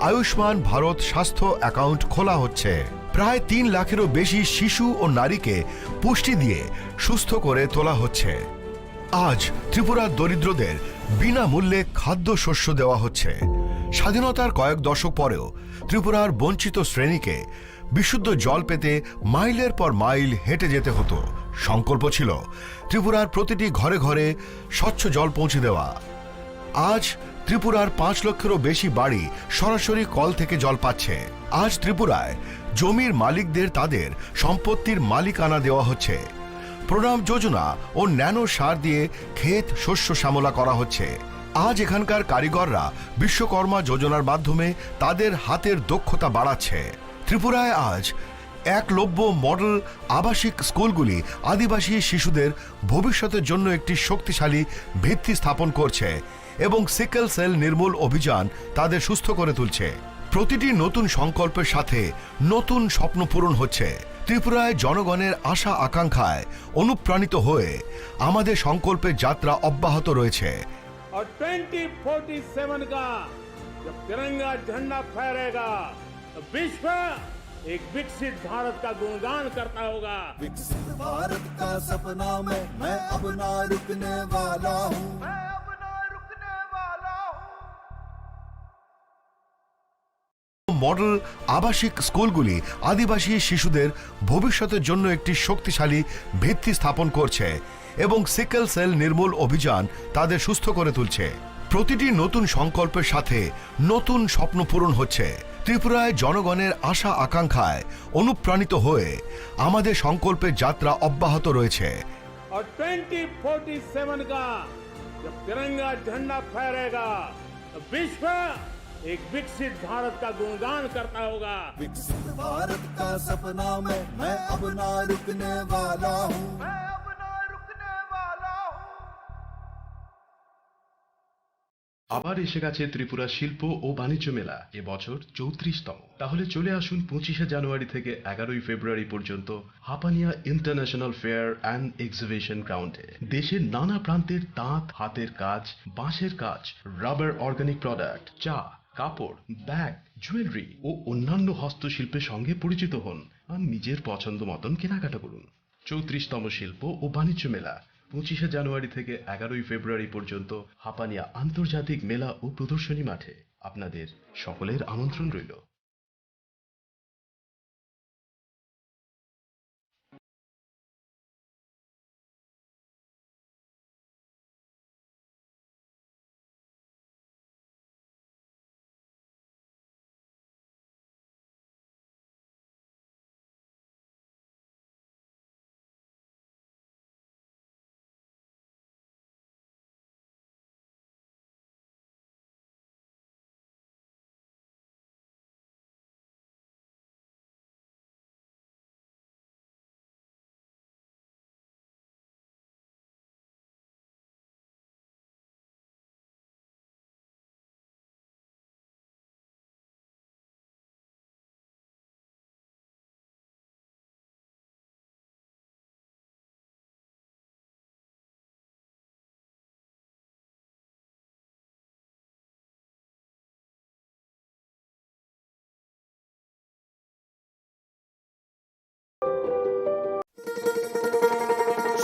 আয়ুষ্মান ভারত স্বাস্থ্য অ্যাকাউন্ট খোলা হচ্ছে। প্রায় তিন লাখেরও বেশি শিশু ও নারীকে পুষ্টি দিয়ে সুস্থ করে তোলা হচ্ছে। আজ ত্রিপুরার দরিদ্রদের বিনামূল্যে খাদ্যশস্য দেওয়া হচ্ছে। স্বাধীনতার কয়েক দশক পরেও ত্রিপুরার বঞ্চিত শ্রেণীকে বিশুদ্ধ জল পেতে মাইলের পর মাইল হেঁটে যেতে হতো। সংকল্প ছিল ত্রিপুরার প্রতিটি ঘরে ঘরে স্বচ্ছ জল পৌঁছে দেওয়া। আজ ত্রিপুরার পাঁচ লক্ষেরও বেশি বাড়ি সরাসরি কল থেকে জল পাচ্ছে। আজ ত্রিপুরায় জমির মালিকদের তাদের সম্পত্তির মালিকানা দেওয়া হচ্ছে। প্রণাম যোজনা ও ন্যানো সার দিয়ে ক্ষেত শস্য শ্যামলা করা হচ্ছে। আজ এখানকার কারিগররা বিশ্বকর্মা যোজনার মাধ্যমে তাদের হাতের দক্ষতা বাড়াচ্ছে। ত্রিপুরায় আজ একলব্য মডেল আবাসিক স্কুলগুলি আদিবাসী শিশুদের ভবিষ্যতের জন্য একটি শক্তিশালী ভিত্তি স্থাপন করছে এবং সিকেল সেল নির্মূল অভিযান তাদের সুস্থ করে তুলছে। প্রতিটি নতুন সংকল্পের সাথে নতুন স্বপ্ন পূরণ হচ্ছে। ত্রিপুরায় জনগণের আশা আকাঙ্ক্ষায় অনুপ্রাণিত হয়ে আমাদের সংকল্পের যাত্রা অব্যাহত রয়েছে। और ट्वेंटी फ़ोर्टी सेवन का जब तिरंगा झंडा फहरेगा, तो विश्व एक विकसित भारत का गुणगान करता होगा। विकसित भारत का सपना में मैं अब ना रुकने वाला हूँ। মডেল আবাসিক স্কুলগুলি আদিবাসী শিশুদের ভবিষ্যতের জন্য একটি শক্তিশালী ভিত্তি স্থাপন করছে এবং সিকেল সেল নির্মূল অভিযান তাদের সুস্থ করে তুলছে। প্রতিটি নতুন সংকল্পের সাথে নতুন স্বপ্ন পূরণ হচ্ছে। ত্রিপুরায় জনগণের আশা আকাঙ্ক্ষায় অনুপ্রাণিত হয়ে আমাদের সংকল্পের যাত্রা অব্যাহত রয়েছে। और ट्वेंटी फ़ोर्टी सेवन का जब तिरंगा झंडा फहरेगा, तो विश्व एक विकसित भारत का गुणगान करता होगा। विकसित भारत का सपना में मैं अब ना रुकने वाला हूँ। আবার এসে গেছে ত্রিপুরা শিল্প ও বাণিজ্য মেলা, এবছর চৌত্রিশতম। তাহলে চলে আসুন পঁচিশে জানুয়ারি থেকে এগারোই ফেব্রুয়ারি পর্যন্ত Hapania international fair and exhibition গ্রাউন্ডে। দেশের নানা প্রান্তের তাঁত, হাতের কাজ, বাঁশের কাজ, রাবার অর্গানিক প্রোডাক্ট, চা, কাপড়, ব্যাগ, জুয়েলারি ও অন্যান্য হস্তশিল্পের সঙ্গে পরিচিত হন আর নিজের পছন্দ মতন কেনাকাটা করুন। চৌত্রিশতম শিল্প ও বাণিজ্য মেলা পঁচিশে জানুয়ারি থেকে এগারোই ফেব্রুয়ারি পর্যন্ত হাপানিয়া আন্তর্জাতিক মেলা ও প্রদর্শনী মাঠে। আপনাদের সকলের আমন্ত্রণ রইল।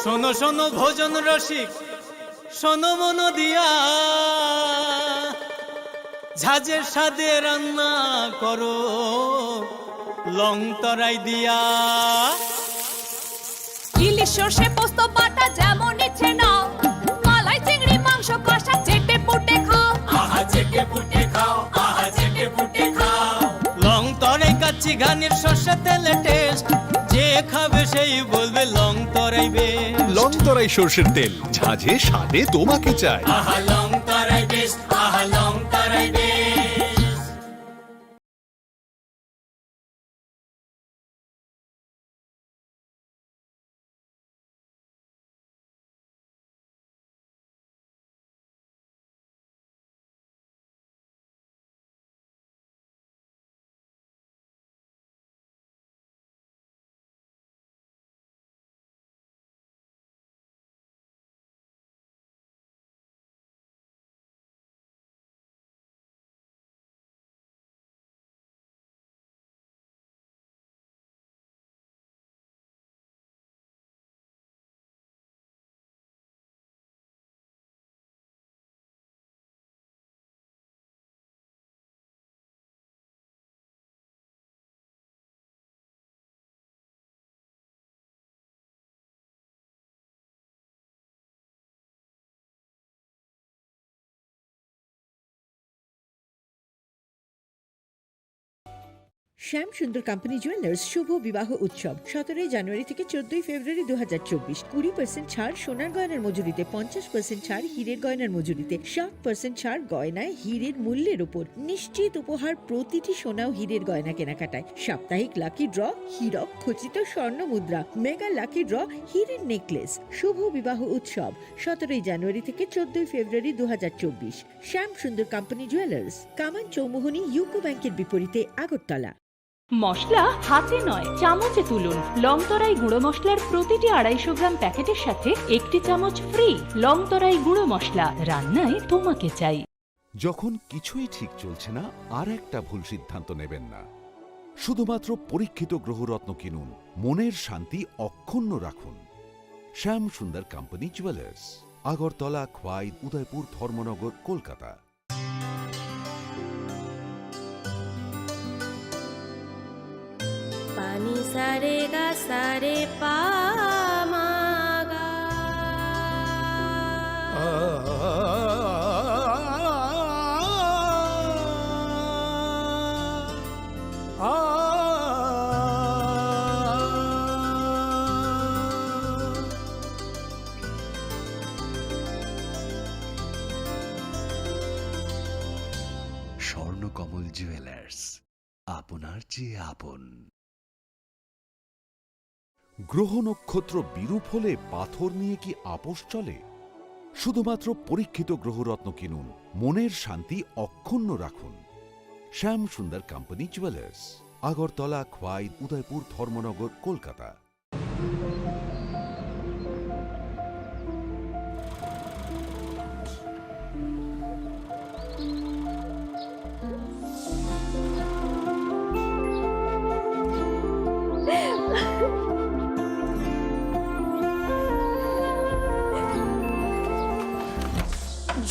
শোনো শোনো ভোজন রসিক, শোনো মন দিয়া, ঝাঁঝের স্বাদে রান্না করো লং তরাই দিয়া। ইলিশ সর্ষে পোস্ত বাটা যেমন ইচ্ছে নাও, মালাই চিংড়ি মাংস কষা চেটে পুটে খাও। আহা চেটে পুটে খাও, আহা চেটে পুটে খাও। লং তরাই কাচ্চি ঘানির সর্ষে তেলে টেস্ট, যে খাবে সেই বলবে লং তরাই বেস্ট। লং তরাই সর্ষের তেল, ঝাঁঝে স্বাদে তোমাকে চাই। আহা লং তরাই বেস্ট, আহা লং তরাই বেস্ট। শ্যাম সুন্দর কোম্পানি জুয়েলার্স শুভ বিবাহ উৎসব, সতেরোই জানুয়ারি থেকে চোদ্দই ফেব্রুয়ারি দু হাজার চব্বিশ। কুড়ি পার্সেন্ট ছাড় সোনার গয়নার মজুরিতে, পঞ্চাশ পার্সেন্ট ছাড় হীরের গয়নার মজুরিতে, সাত পার্সেন্ট ছাড় গয়নায় হীরের মূল্যের উপর। নিশ্চিত উপহার প্রতিটি সোনা ও হীরের গয়না কেনাকাটায়। সাপ্তাহিক লাকি ড্র, হীরক খচিত স্বর্ণ মুদ্রা, মেগা লাকি ড্র, হীরের নেকলেস। শুভ বিবাহ উৎসব, সতেরোই জানুয়ারি থেকে চোদ্দই ফেব্রুয়ারি দু হাজার চব্বিশ। শ্যাম সুন্দর কোম্পানি জুয়েলার্স, কামান চৌমুহনী ইউকো ব্যাংকের বিপরীতে, আগরতলা। মশলা হাতে নয়, চামচে তুলুন। লং তরাই গুঁড়ো মশলার প্রতিটি আড়াইশো গ্রাম প্যাকেটের সাথে একটি চামচ ফ্রি। লং তরাই গুঁড়ো মশলা, রান্নায় তোমাকে চাই। যখন কিছুই ঠিক চলছে না, আর একটা ভুল সিদ্ধান্ত নেবেন না। শুধুমাত্র পরীক্ষিত গ্রহরত্ন কিনুন, মনের শান্তি অক্ষুণ্ণ রাখুন। Shyam Sundar company jewellers, Agartala, Khowai, Udaipur, Dharmanagar, Kolkata. Pani sare ga sare pa ma ga. Swarnakamal jewellers, আপনার চেয়ে আপন। গ্রহ নক্ষত্র বিরূপ হলে পাথর নিয়ে কি আপোষ চলে? শুধুমাত্র পরীক্ষিত গ্রহরত্ন কিনুন, মনের শান্তি অক্ষুণ্ণ রাখুন। শ্যাম সুন্দর কোম্পানি জুয়েলার্স, আগরতলা, খোয়াই, উদয়পুর, ধর্মনগর, কলকাতা।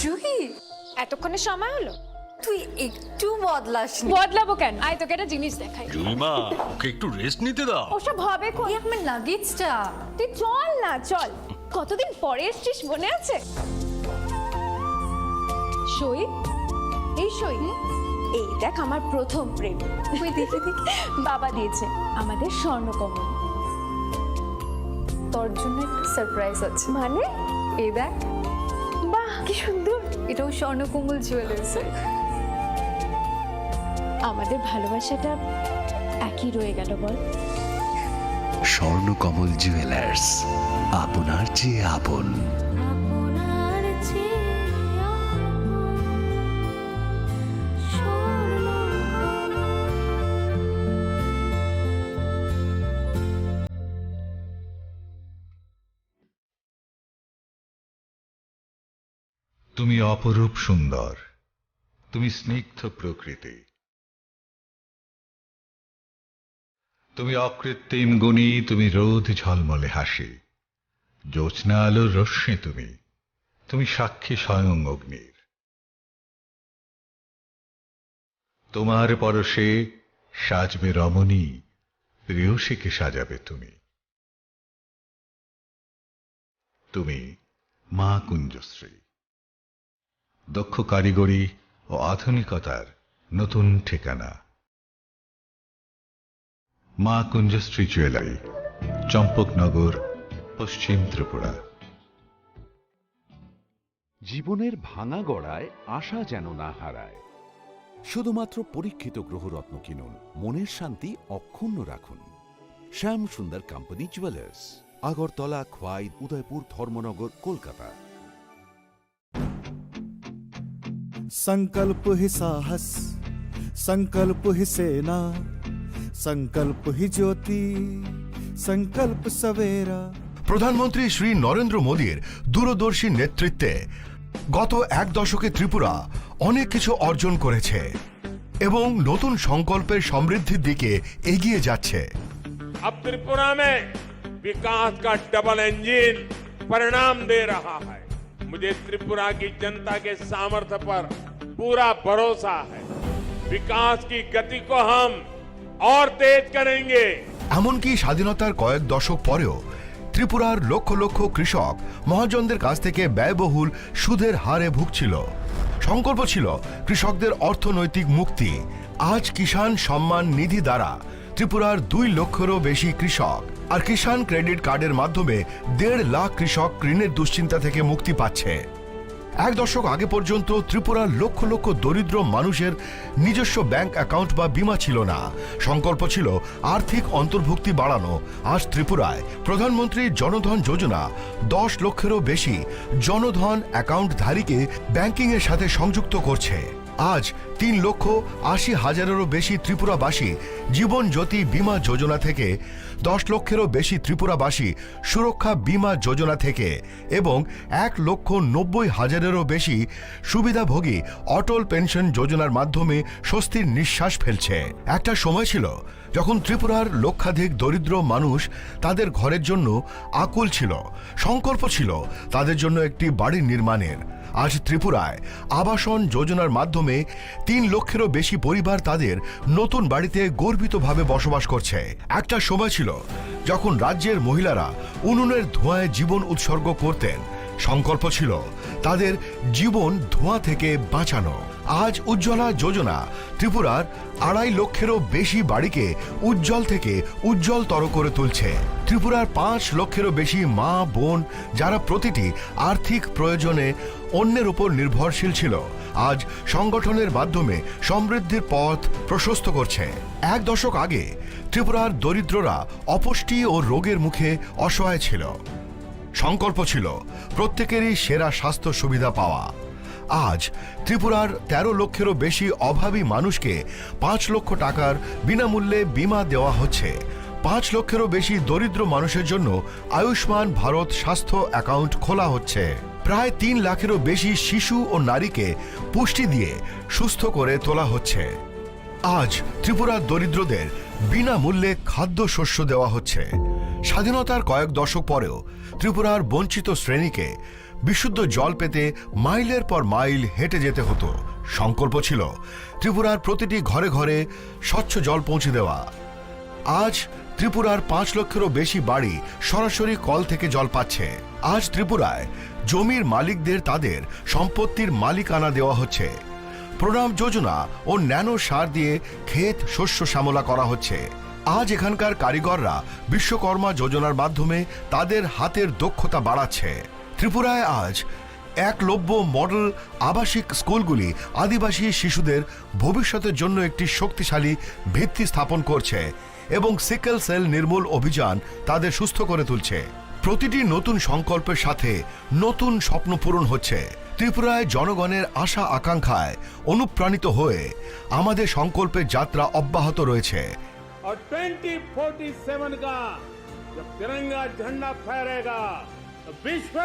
জুহি, এতক্ষণে সময় হলো? তুই একটু বদলাসনি। বদলাবো কেন? আয়, তোকে একটা জিনিস দেখাই। জুইমা, ওকে একটু রেস্ট নিতে দাও। ওসব হবে কোন? এই আমার লাগেজটা। তুই চল না, চল। কতদিন পরে এসছিস, মনে আছে? সই, এই সই। এই দেখ, আমার প্রথম প্রেম। ওই দেখে দেখে বাবা দিয়েছে আমাদের স্বর্ণকমল। তোর জন্য একটা সারপ্রাইজ আছে। মানে? এই দেখ। বাহ, কি সুন্দর। এটাও স্বর্ণকমল জুয়েলার্সের। আমাদের ভালোবাসাটা একই রয়ে গেল, বল? স্বর্ণকমল জুয়েলার্স, আপনার চেয়ে আপন। আপনার চেয়ে আপন স্বর্ণকমল। তুমি অপরূপ সুন্দর, তুমি স্নিগ্ধ প্রকৃতি, তুমি অকৃত্রিম গুণী, তুমি রোদ ঝলমলে হাসি, জ্যোৎস্না আলোর রশ্মি তুমি, তুমি সাক্ষী স্বয়ং অগ্নির। তোমার পরশে সাজবে রমণী, প্রেয়সীকে সাজাবে তুমি। তুমি মা কুঞ্জশ্রী, দক্ষ কারিগরি ও আধুনিকতার নতুন ঠিকানা। মা কুঞ্জশ্রী জুয়েলারি, চম্পকনগর, পশ্চিম ত্রিপুরা। জীবনের ভাঙা গড়ায় আশা যেন না হারায়। শুধুমাত্র পরীক্ষিত গ্রহরত্ন কিনুন, মনের শান্তি অক্ষুণ্ণ রাখুন। শ্যাম সুন্দর কোম্পানি জুয়েলার্স, আগরতলা, খোয়াই, উদয়পুর, ধর্মনগর, কলকাতা। संकल्प ही साहस, संकल्प ही सेना, संकल्प ही ज्योति, संकल्प सवेरा। প্রধানমন্ত্রী শ্রী নরেন্দ্র মোদীর দূরদর্শী নেতৃত্বে গত এক দশকে ত্রিপুরা অনেক কিছু অর্জন করেছে এবং নতুন সংকল্পের সমৃদ্ধির দিকে এগিয়ে যাচ্ছে। अब त्रिपुरा में विकास का डबल इंजन परिणाम दे रहा है। मुझे त्रिपुरा की जनता के सामर्थ्य पर पूरा भरोसा है। विकास की गति को हम और तेज करेंगे। এমনকি স্বাধীনতার কয়েক দশক পরেও ত্রিপুরার লক্ষ লক্ষ কৃষক মহাজনদের কাছ থেকে ব্যয়বহুল সুদের হারে ভুগছিল। সংকল্প ছিল কৃষকদের অর্থনৈতিক মুক্তি। আজ কিষাণ সম্মান নিধি দ্বারা ত্রিপুরার দুই লক্ষেরও বেশি কৃষক আর কিষাণ ক্রেডিট কার্ডের মাধ্যমে দেড় লাখ কৃষক ঋণের দুশ্চিন্তা থেকে মুক্তি পাচ্ছে। এক দশক আগে পর্যন্ত ত্রিপুরার লক্ষ লক্ষ দরিদ্র মানুষের নিজস্ব ব্যাংক অ্যাকাউন্ট বা বীমা ছিল না। সংকল্প ছিল আর্থিক অন্তর্ভুক্তি বাড়ানো। আজ ত্রিপুরায় প্রধানমন্ত্রী জনধন যোজনা দশ লক্ষেরও বেশি জনধন অ্যাকাউন্টধারীকে ব্যাংকিংয়ের সাথে সংযুক্ত করছে। আজ তিন লক্ষ আশি হাজারেরও বেশি ত্রিপুরাবাসী জীবন জ্যোতি বীমা যোজনা থেকে, দশ লক্ষেরও বেশি ত্রিপুরাবাসী সুরক্ষা বীমা যোজনা থেকে এবং এক লক্ষ নব্বই হাজারেরও বেশি সুবিধাভোগী অটল পেনশন যোজনার মাধ্যমে স্বস্তির নিঃশ্বাস ফেলছে। একটা সময় ছিল যখন ত্রিপুরার লক্ষাধিক দরিদ্র মানুষ তাদের ঘরের জন্য আকুল ছিল, সংকল্প ছিল তাদের জন্য একটি বাড়ি নির্মাণের। আজ ত্রিপুরায় আবাসন যোজনার মাধ্যমে তিন লক্ষেরও বেশি পরিবার তাদের নতুন বাড়িতে গর্বিতভাবে বসবাস করছে। একটা সময় ছিল যখন রাজ্যের মহিলারা উনুনের ধোঁয়ায় জীবন উৎসর্গ করতেন। সংকল্প ছিল তাদের জীবন ধোঁয়া থেকে বাঁচানো। আজ উজ্জ্বলা যোজনা ত্রিপুরার আড়াই লক্ষেরও বেশি বাড়িকে উজ্জ্বল থেকে উজ্জ্বলতর করে তুলছে। ত্রিপুরার পাঁচ লক্ষেরও বেশি মা বোন, যারা প্রতিটি আর্থিক প্রয়োজনে অন্যের উপর নির্ভরশীল ছিল, আজ সংগঠনের মাধ্যমে সমৃদ্ধির পথ প্রশস্ত করছে। এক দশক আগে ত্রিপুরার দরিদ্ররা অপুষ্টি ও রোগের মুখে অসহায় ছিল। সংকল্প ছিল প্রত্যেকেরই সেরা স্বাস্থ্য সুবিধা পাওয়া। আজ ত্রিপুরার তেরো লক্ষেরও বেশি অভাবী মানুষকে পাঁচ লক্ষ টাকার বিনামূল্যে বীমা দেওয়া হচ্ছে। পাঁচ লক্ষেরও বেশি দরিদ্র মানুষের জন্য আয়ুষ্মান ভারত স্বাস্থ্য অ্যাকাউন্ট খোলা হচ্ছে। প্রায় তিন লাখেরও বেশি শিশু ও নারীকে পুষ্টি দিয়ে সুস্থ করে তোলা হচ্ছে। আজ ত্রিপুরার দরিদ্রদের বিনামূল্যে খাদ্যশস্য দেওয়া হচ্ছে। স্বাধীনতার কয়েক দশক পরেও ত্রিপুরার বঞ্চিত শ্রেণীকে বিশুদ্ধ জল পেতে মাইলের পর মাইল হেঁটে যেতে হতো। সংকল্প ছিল ত্রিপুরার প্রতিটি ঘরে ঘরে স্বচ্ছ জল পৌঁছে দেওয়া। আজ ত্রিপুরার পাঁচ লক্ষেরও বেশি বাড়ি সরাসরি কল থেকে জল পাচ্ছে। আজ ত্রিপুরায় জমির মালিকদের তাদের সম্পত্তির মালিকানা দেওয়া হচ্ছে। প্রণাম যোজনা ও ন্যানো সার দিয়ে ক্ষেত শস্য শ্যামলা করা হচ্ছে। আজ এখানকার কারিগররা বিশ্বকর্মা যোজনার মাধ্যমে তাদের হাতের দক্ষতা বাড়াচ্ছে। ত্রিপুরায় আজ একলব্য মডেল আবাসিক স্কুলগুলি আদিবাসী শিশুদের ভবিষ্যতের জন্য একটি শক্তিশালী ভিত্তি স্থাপন করছে এবং সিকেল সেল নির্মূল অভিযান তাদের সুস্থ করে তুলছে। প্রতিটি নতুন সংকল্পের সাথে নতুন স্বপ্ন পূরণ হচ্ছে। ত্রিপুরায় জনগণের আশা আকাঙ্ক্ষায় অনুপ্রাণিত হয়ে আমাদের সংকল্পের যাত্রা অব্যাহত রয়েছে। और ट्वेंटी फ़ोर्टी सेवन का जब तिरंगा झंडा फहरेगा, तो विश्व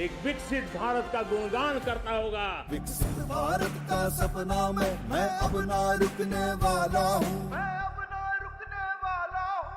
एक विकसित भारत का गुणगान करता होगा। विकसित भारत का सपना मैं, मैं अब ना रुकने वाला हूँ। मैं अब ना रुकने वाला हूँ।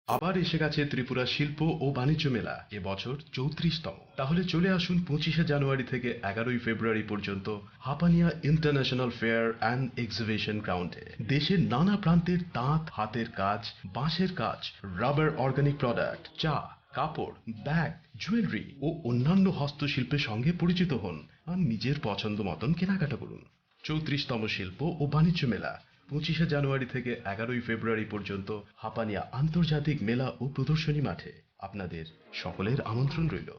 আবার এসে গেছে ত্রিপুরা শিল্প ও বাণিজ্য মেলা, এবছর চৌত্রিশতম। তাহলে চলে আসুন পঁচিশে জানুয়ারি থেকে এগারোই ফেব্রুয়ারি পর্যন্ত Hapania international fair and exhibition গ্রাউন্ডে। দেশের নানা প্রান্তের তাঁত, হাতের কাজ, বাঁশের কাজ, রাবার অর্গানিক প্রোডাক্ট, চা, কাপড়, ব্যাগ, জুয়েলারি ও অন্যান্য হস্তশিল্পের সঙ্গে পরিচিত হন আর নিজের পছন্দ মতন কেনাকাটা করুন। চৌত্রিশতম শিল্প ও বাণিজ্য মেলা, পঁচিশে জানুয়ারি থেকে এগারোই ফেব্রুয়ারি পর্যন্ত হাপানিয়া আন্তর্জাতিক মেলা ও প্রদর্শনী মাঠে। আপনাদের সকলের আমন্ত্রণ রইল।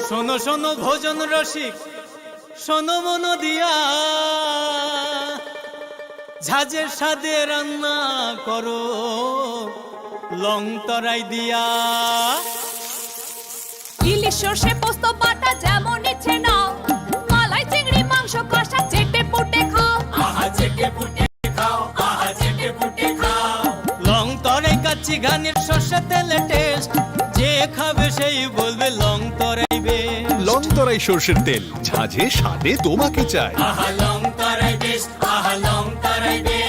শোনো শোনো ভোজন রসিক, শোনো মন দিয়া, ঝাঁঝের স্বাদে রান্না করো লং তরাই দিয়া। ইলিশ সর্ষে পোস্ত বাটা যেমন ইচ্ছে নাও, মালাই চিংড়ি মাংস কষা চেটে পুটে খাও। আহা চেটে পুটে খাও, আহা চেটে পুটে খাও। লং তরাই কাচ্চি ঘানির সর্ষে তেলে টেস্ট, যে খাবে সেই বলবে লং তরাই বেশ। লং তরাই সর্ষের তেল, ঝাঁঝে স্বাদে তোমাকে চাই। আহা লং তরাই বেশ, আহা লং তরাই বেশ।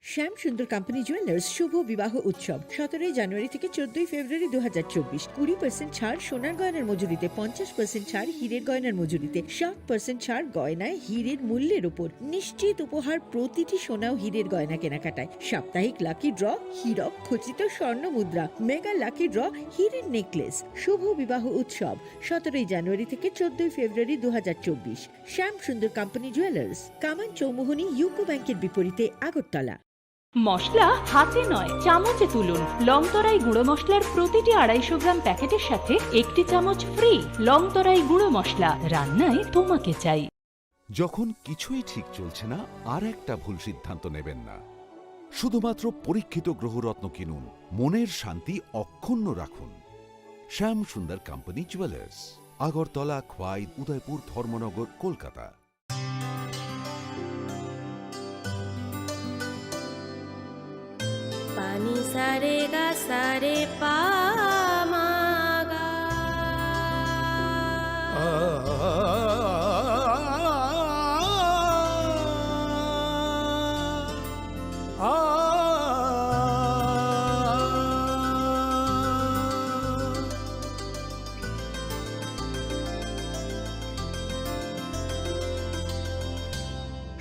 শ্যাম সুন্দর কোম্পানি জুয়েলার্স শুভ বিবাহ উৎসব সতেরোই জানুয়ারি থেকে চোদ্দই ফেব্রুয়ারি দু হাজার চব্বিশ। কুড়ি পার্সেন্ট ছাড় সোনার গয়নার মজুরিতে, পঞ্চাশ পার্সেন্ট ছাড় হীরের গয়নার মজুরিতে, সাত পার্সেন্ট ছাড় গয়নায় হীরের মূল্যের উপর। নিশ্চিত উপহার প্রতিটি সোনা ও হীরের গয়না কেনাকাটায়। সাপ্তাহিক লাকি ড্র, হীরক খচিত স্বর্ণ মুদ্রা, মেগা লাকি ড্র, হীরের নেকলেস। শুভ বিবাহ উৎসব সতেরোই জানুয়ারি থেকে চোদ্দই ফেব্রুয়ারি দু হাজার চব্বিশ। শ্যাম সুন্দর কোম্পানি জুয়েলার্স, কামান চৌমুহনী ইউকো ব্যাংকের বিপরীতে, আগরতলা। মশলা হাতে নয়, চামচে তুলুন। লংতরাই গুঁড়ো মশলার প্রতিটি আড়াইশো গ্রাম প্যাকেটের সাথে একটি চামচ ফ্রি। লংতরাই গুঁড়ো মশলা, রান্নায় তোমাকে চাই। যখন কিছুই ঠিক চলছে না, আর একটা ভুল সিদ্ধান্ত নেবেন না। শুধুমাত্র পরীক্ষিত গ্রহরত্ন কিনুন, মনের শান্তি অক্ষুণ্ণ রাখুন। Shyam Sundar company jewellers, Agartala, Khowai, Udaipur, Dharmanagar, Kolkata. Pani sare ga sare pa ma ga.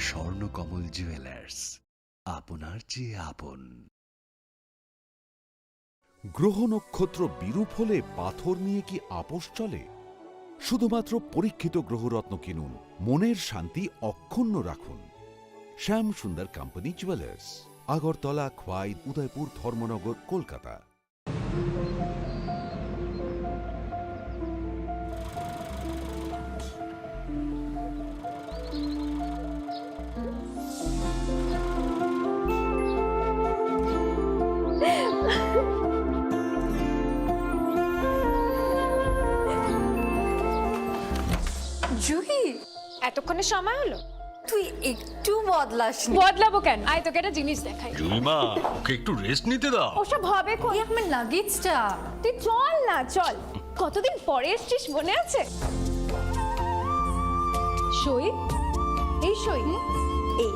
Swarnakamal jewellers, আপনার চেয়ে আপন। গ্রহ নক্ষত্র বিরূপ হলে পাথর নিয়ে কি আপোষ চলে? শুধুমাত্র পরীক্ষিত গ্রহরত্ন কিনুন, মনের শান্তি অক্ষুণ্ণ রাখুন। শ্যাম সুন্দর কোম্পানি জুয়েলার্স, আগরতলা, খোয়াই, উদয়পুর, ধর্মনগর, কলকাতা। জুহি, এতক্ষণে সময় হলো? তুই একটু বদলাসনি। বদলাবো কেন? আয়, তোকে একটা জিনিস দেখাই। জুইমা, ওকে একটু রেস্ট নিতে দাও। ওসব হবে কোন? এই আমার লাগেজটা। তুই চল না, চল। কতদিন পরে এসছিস, মনে আছে? সই, এই সই। এই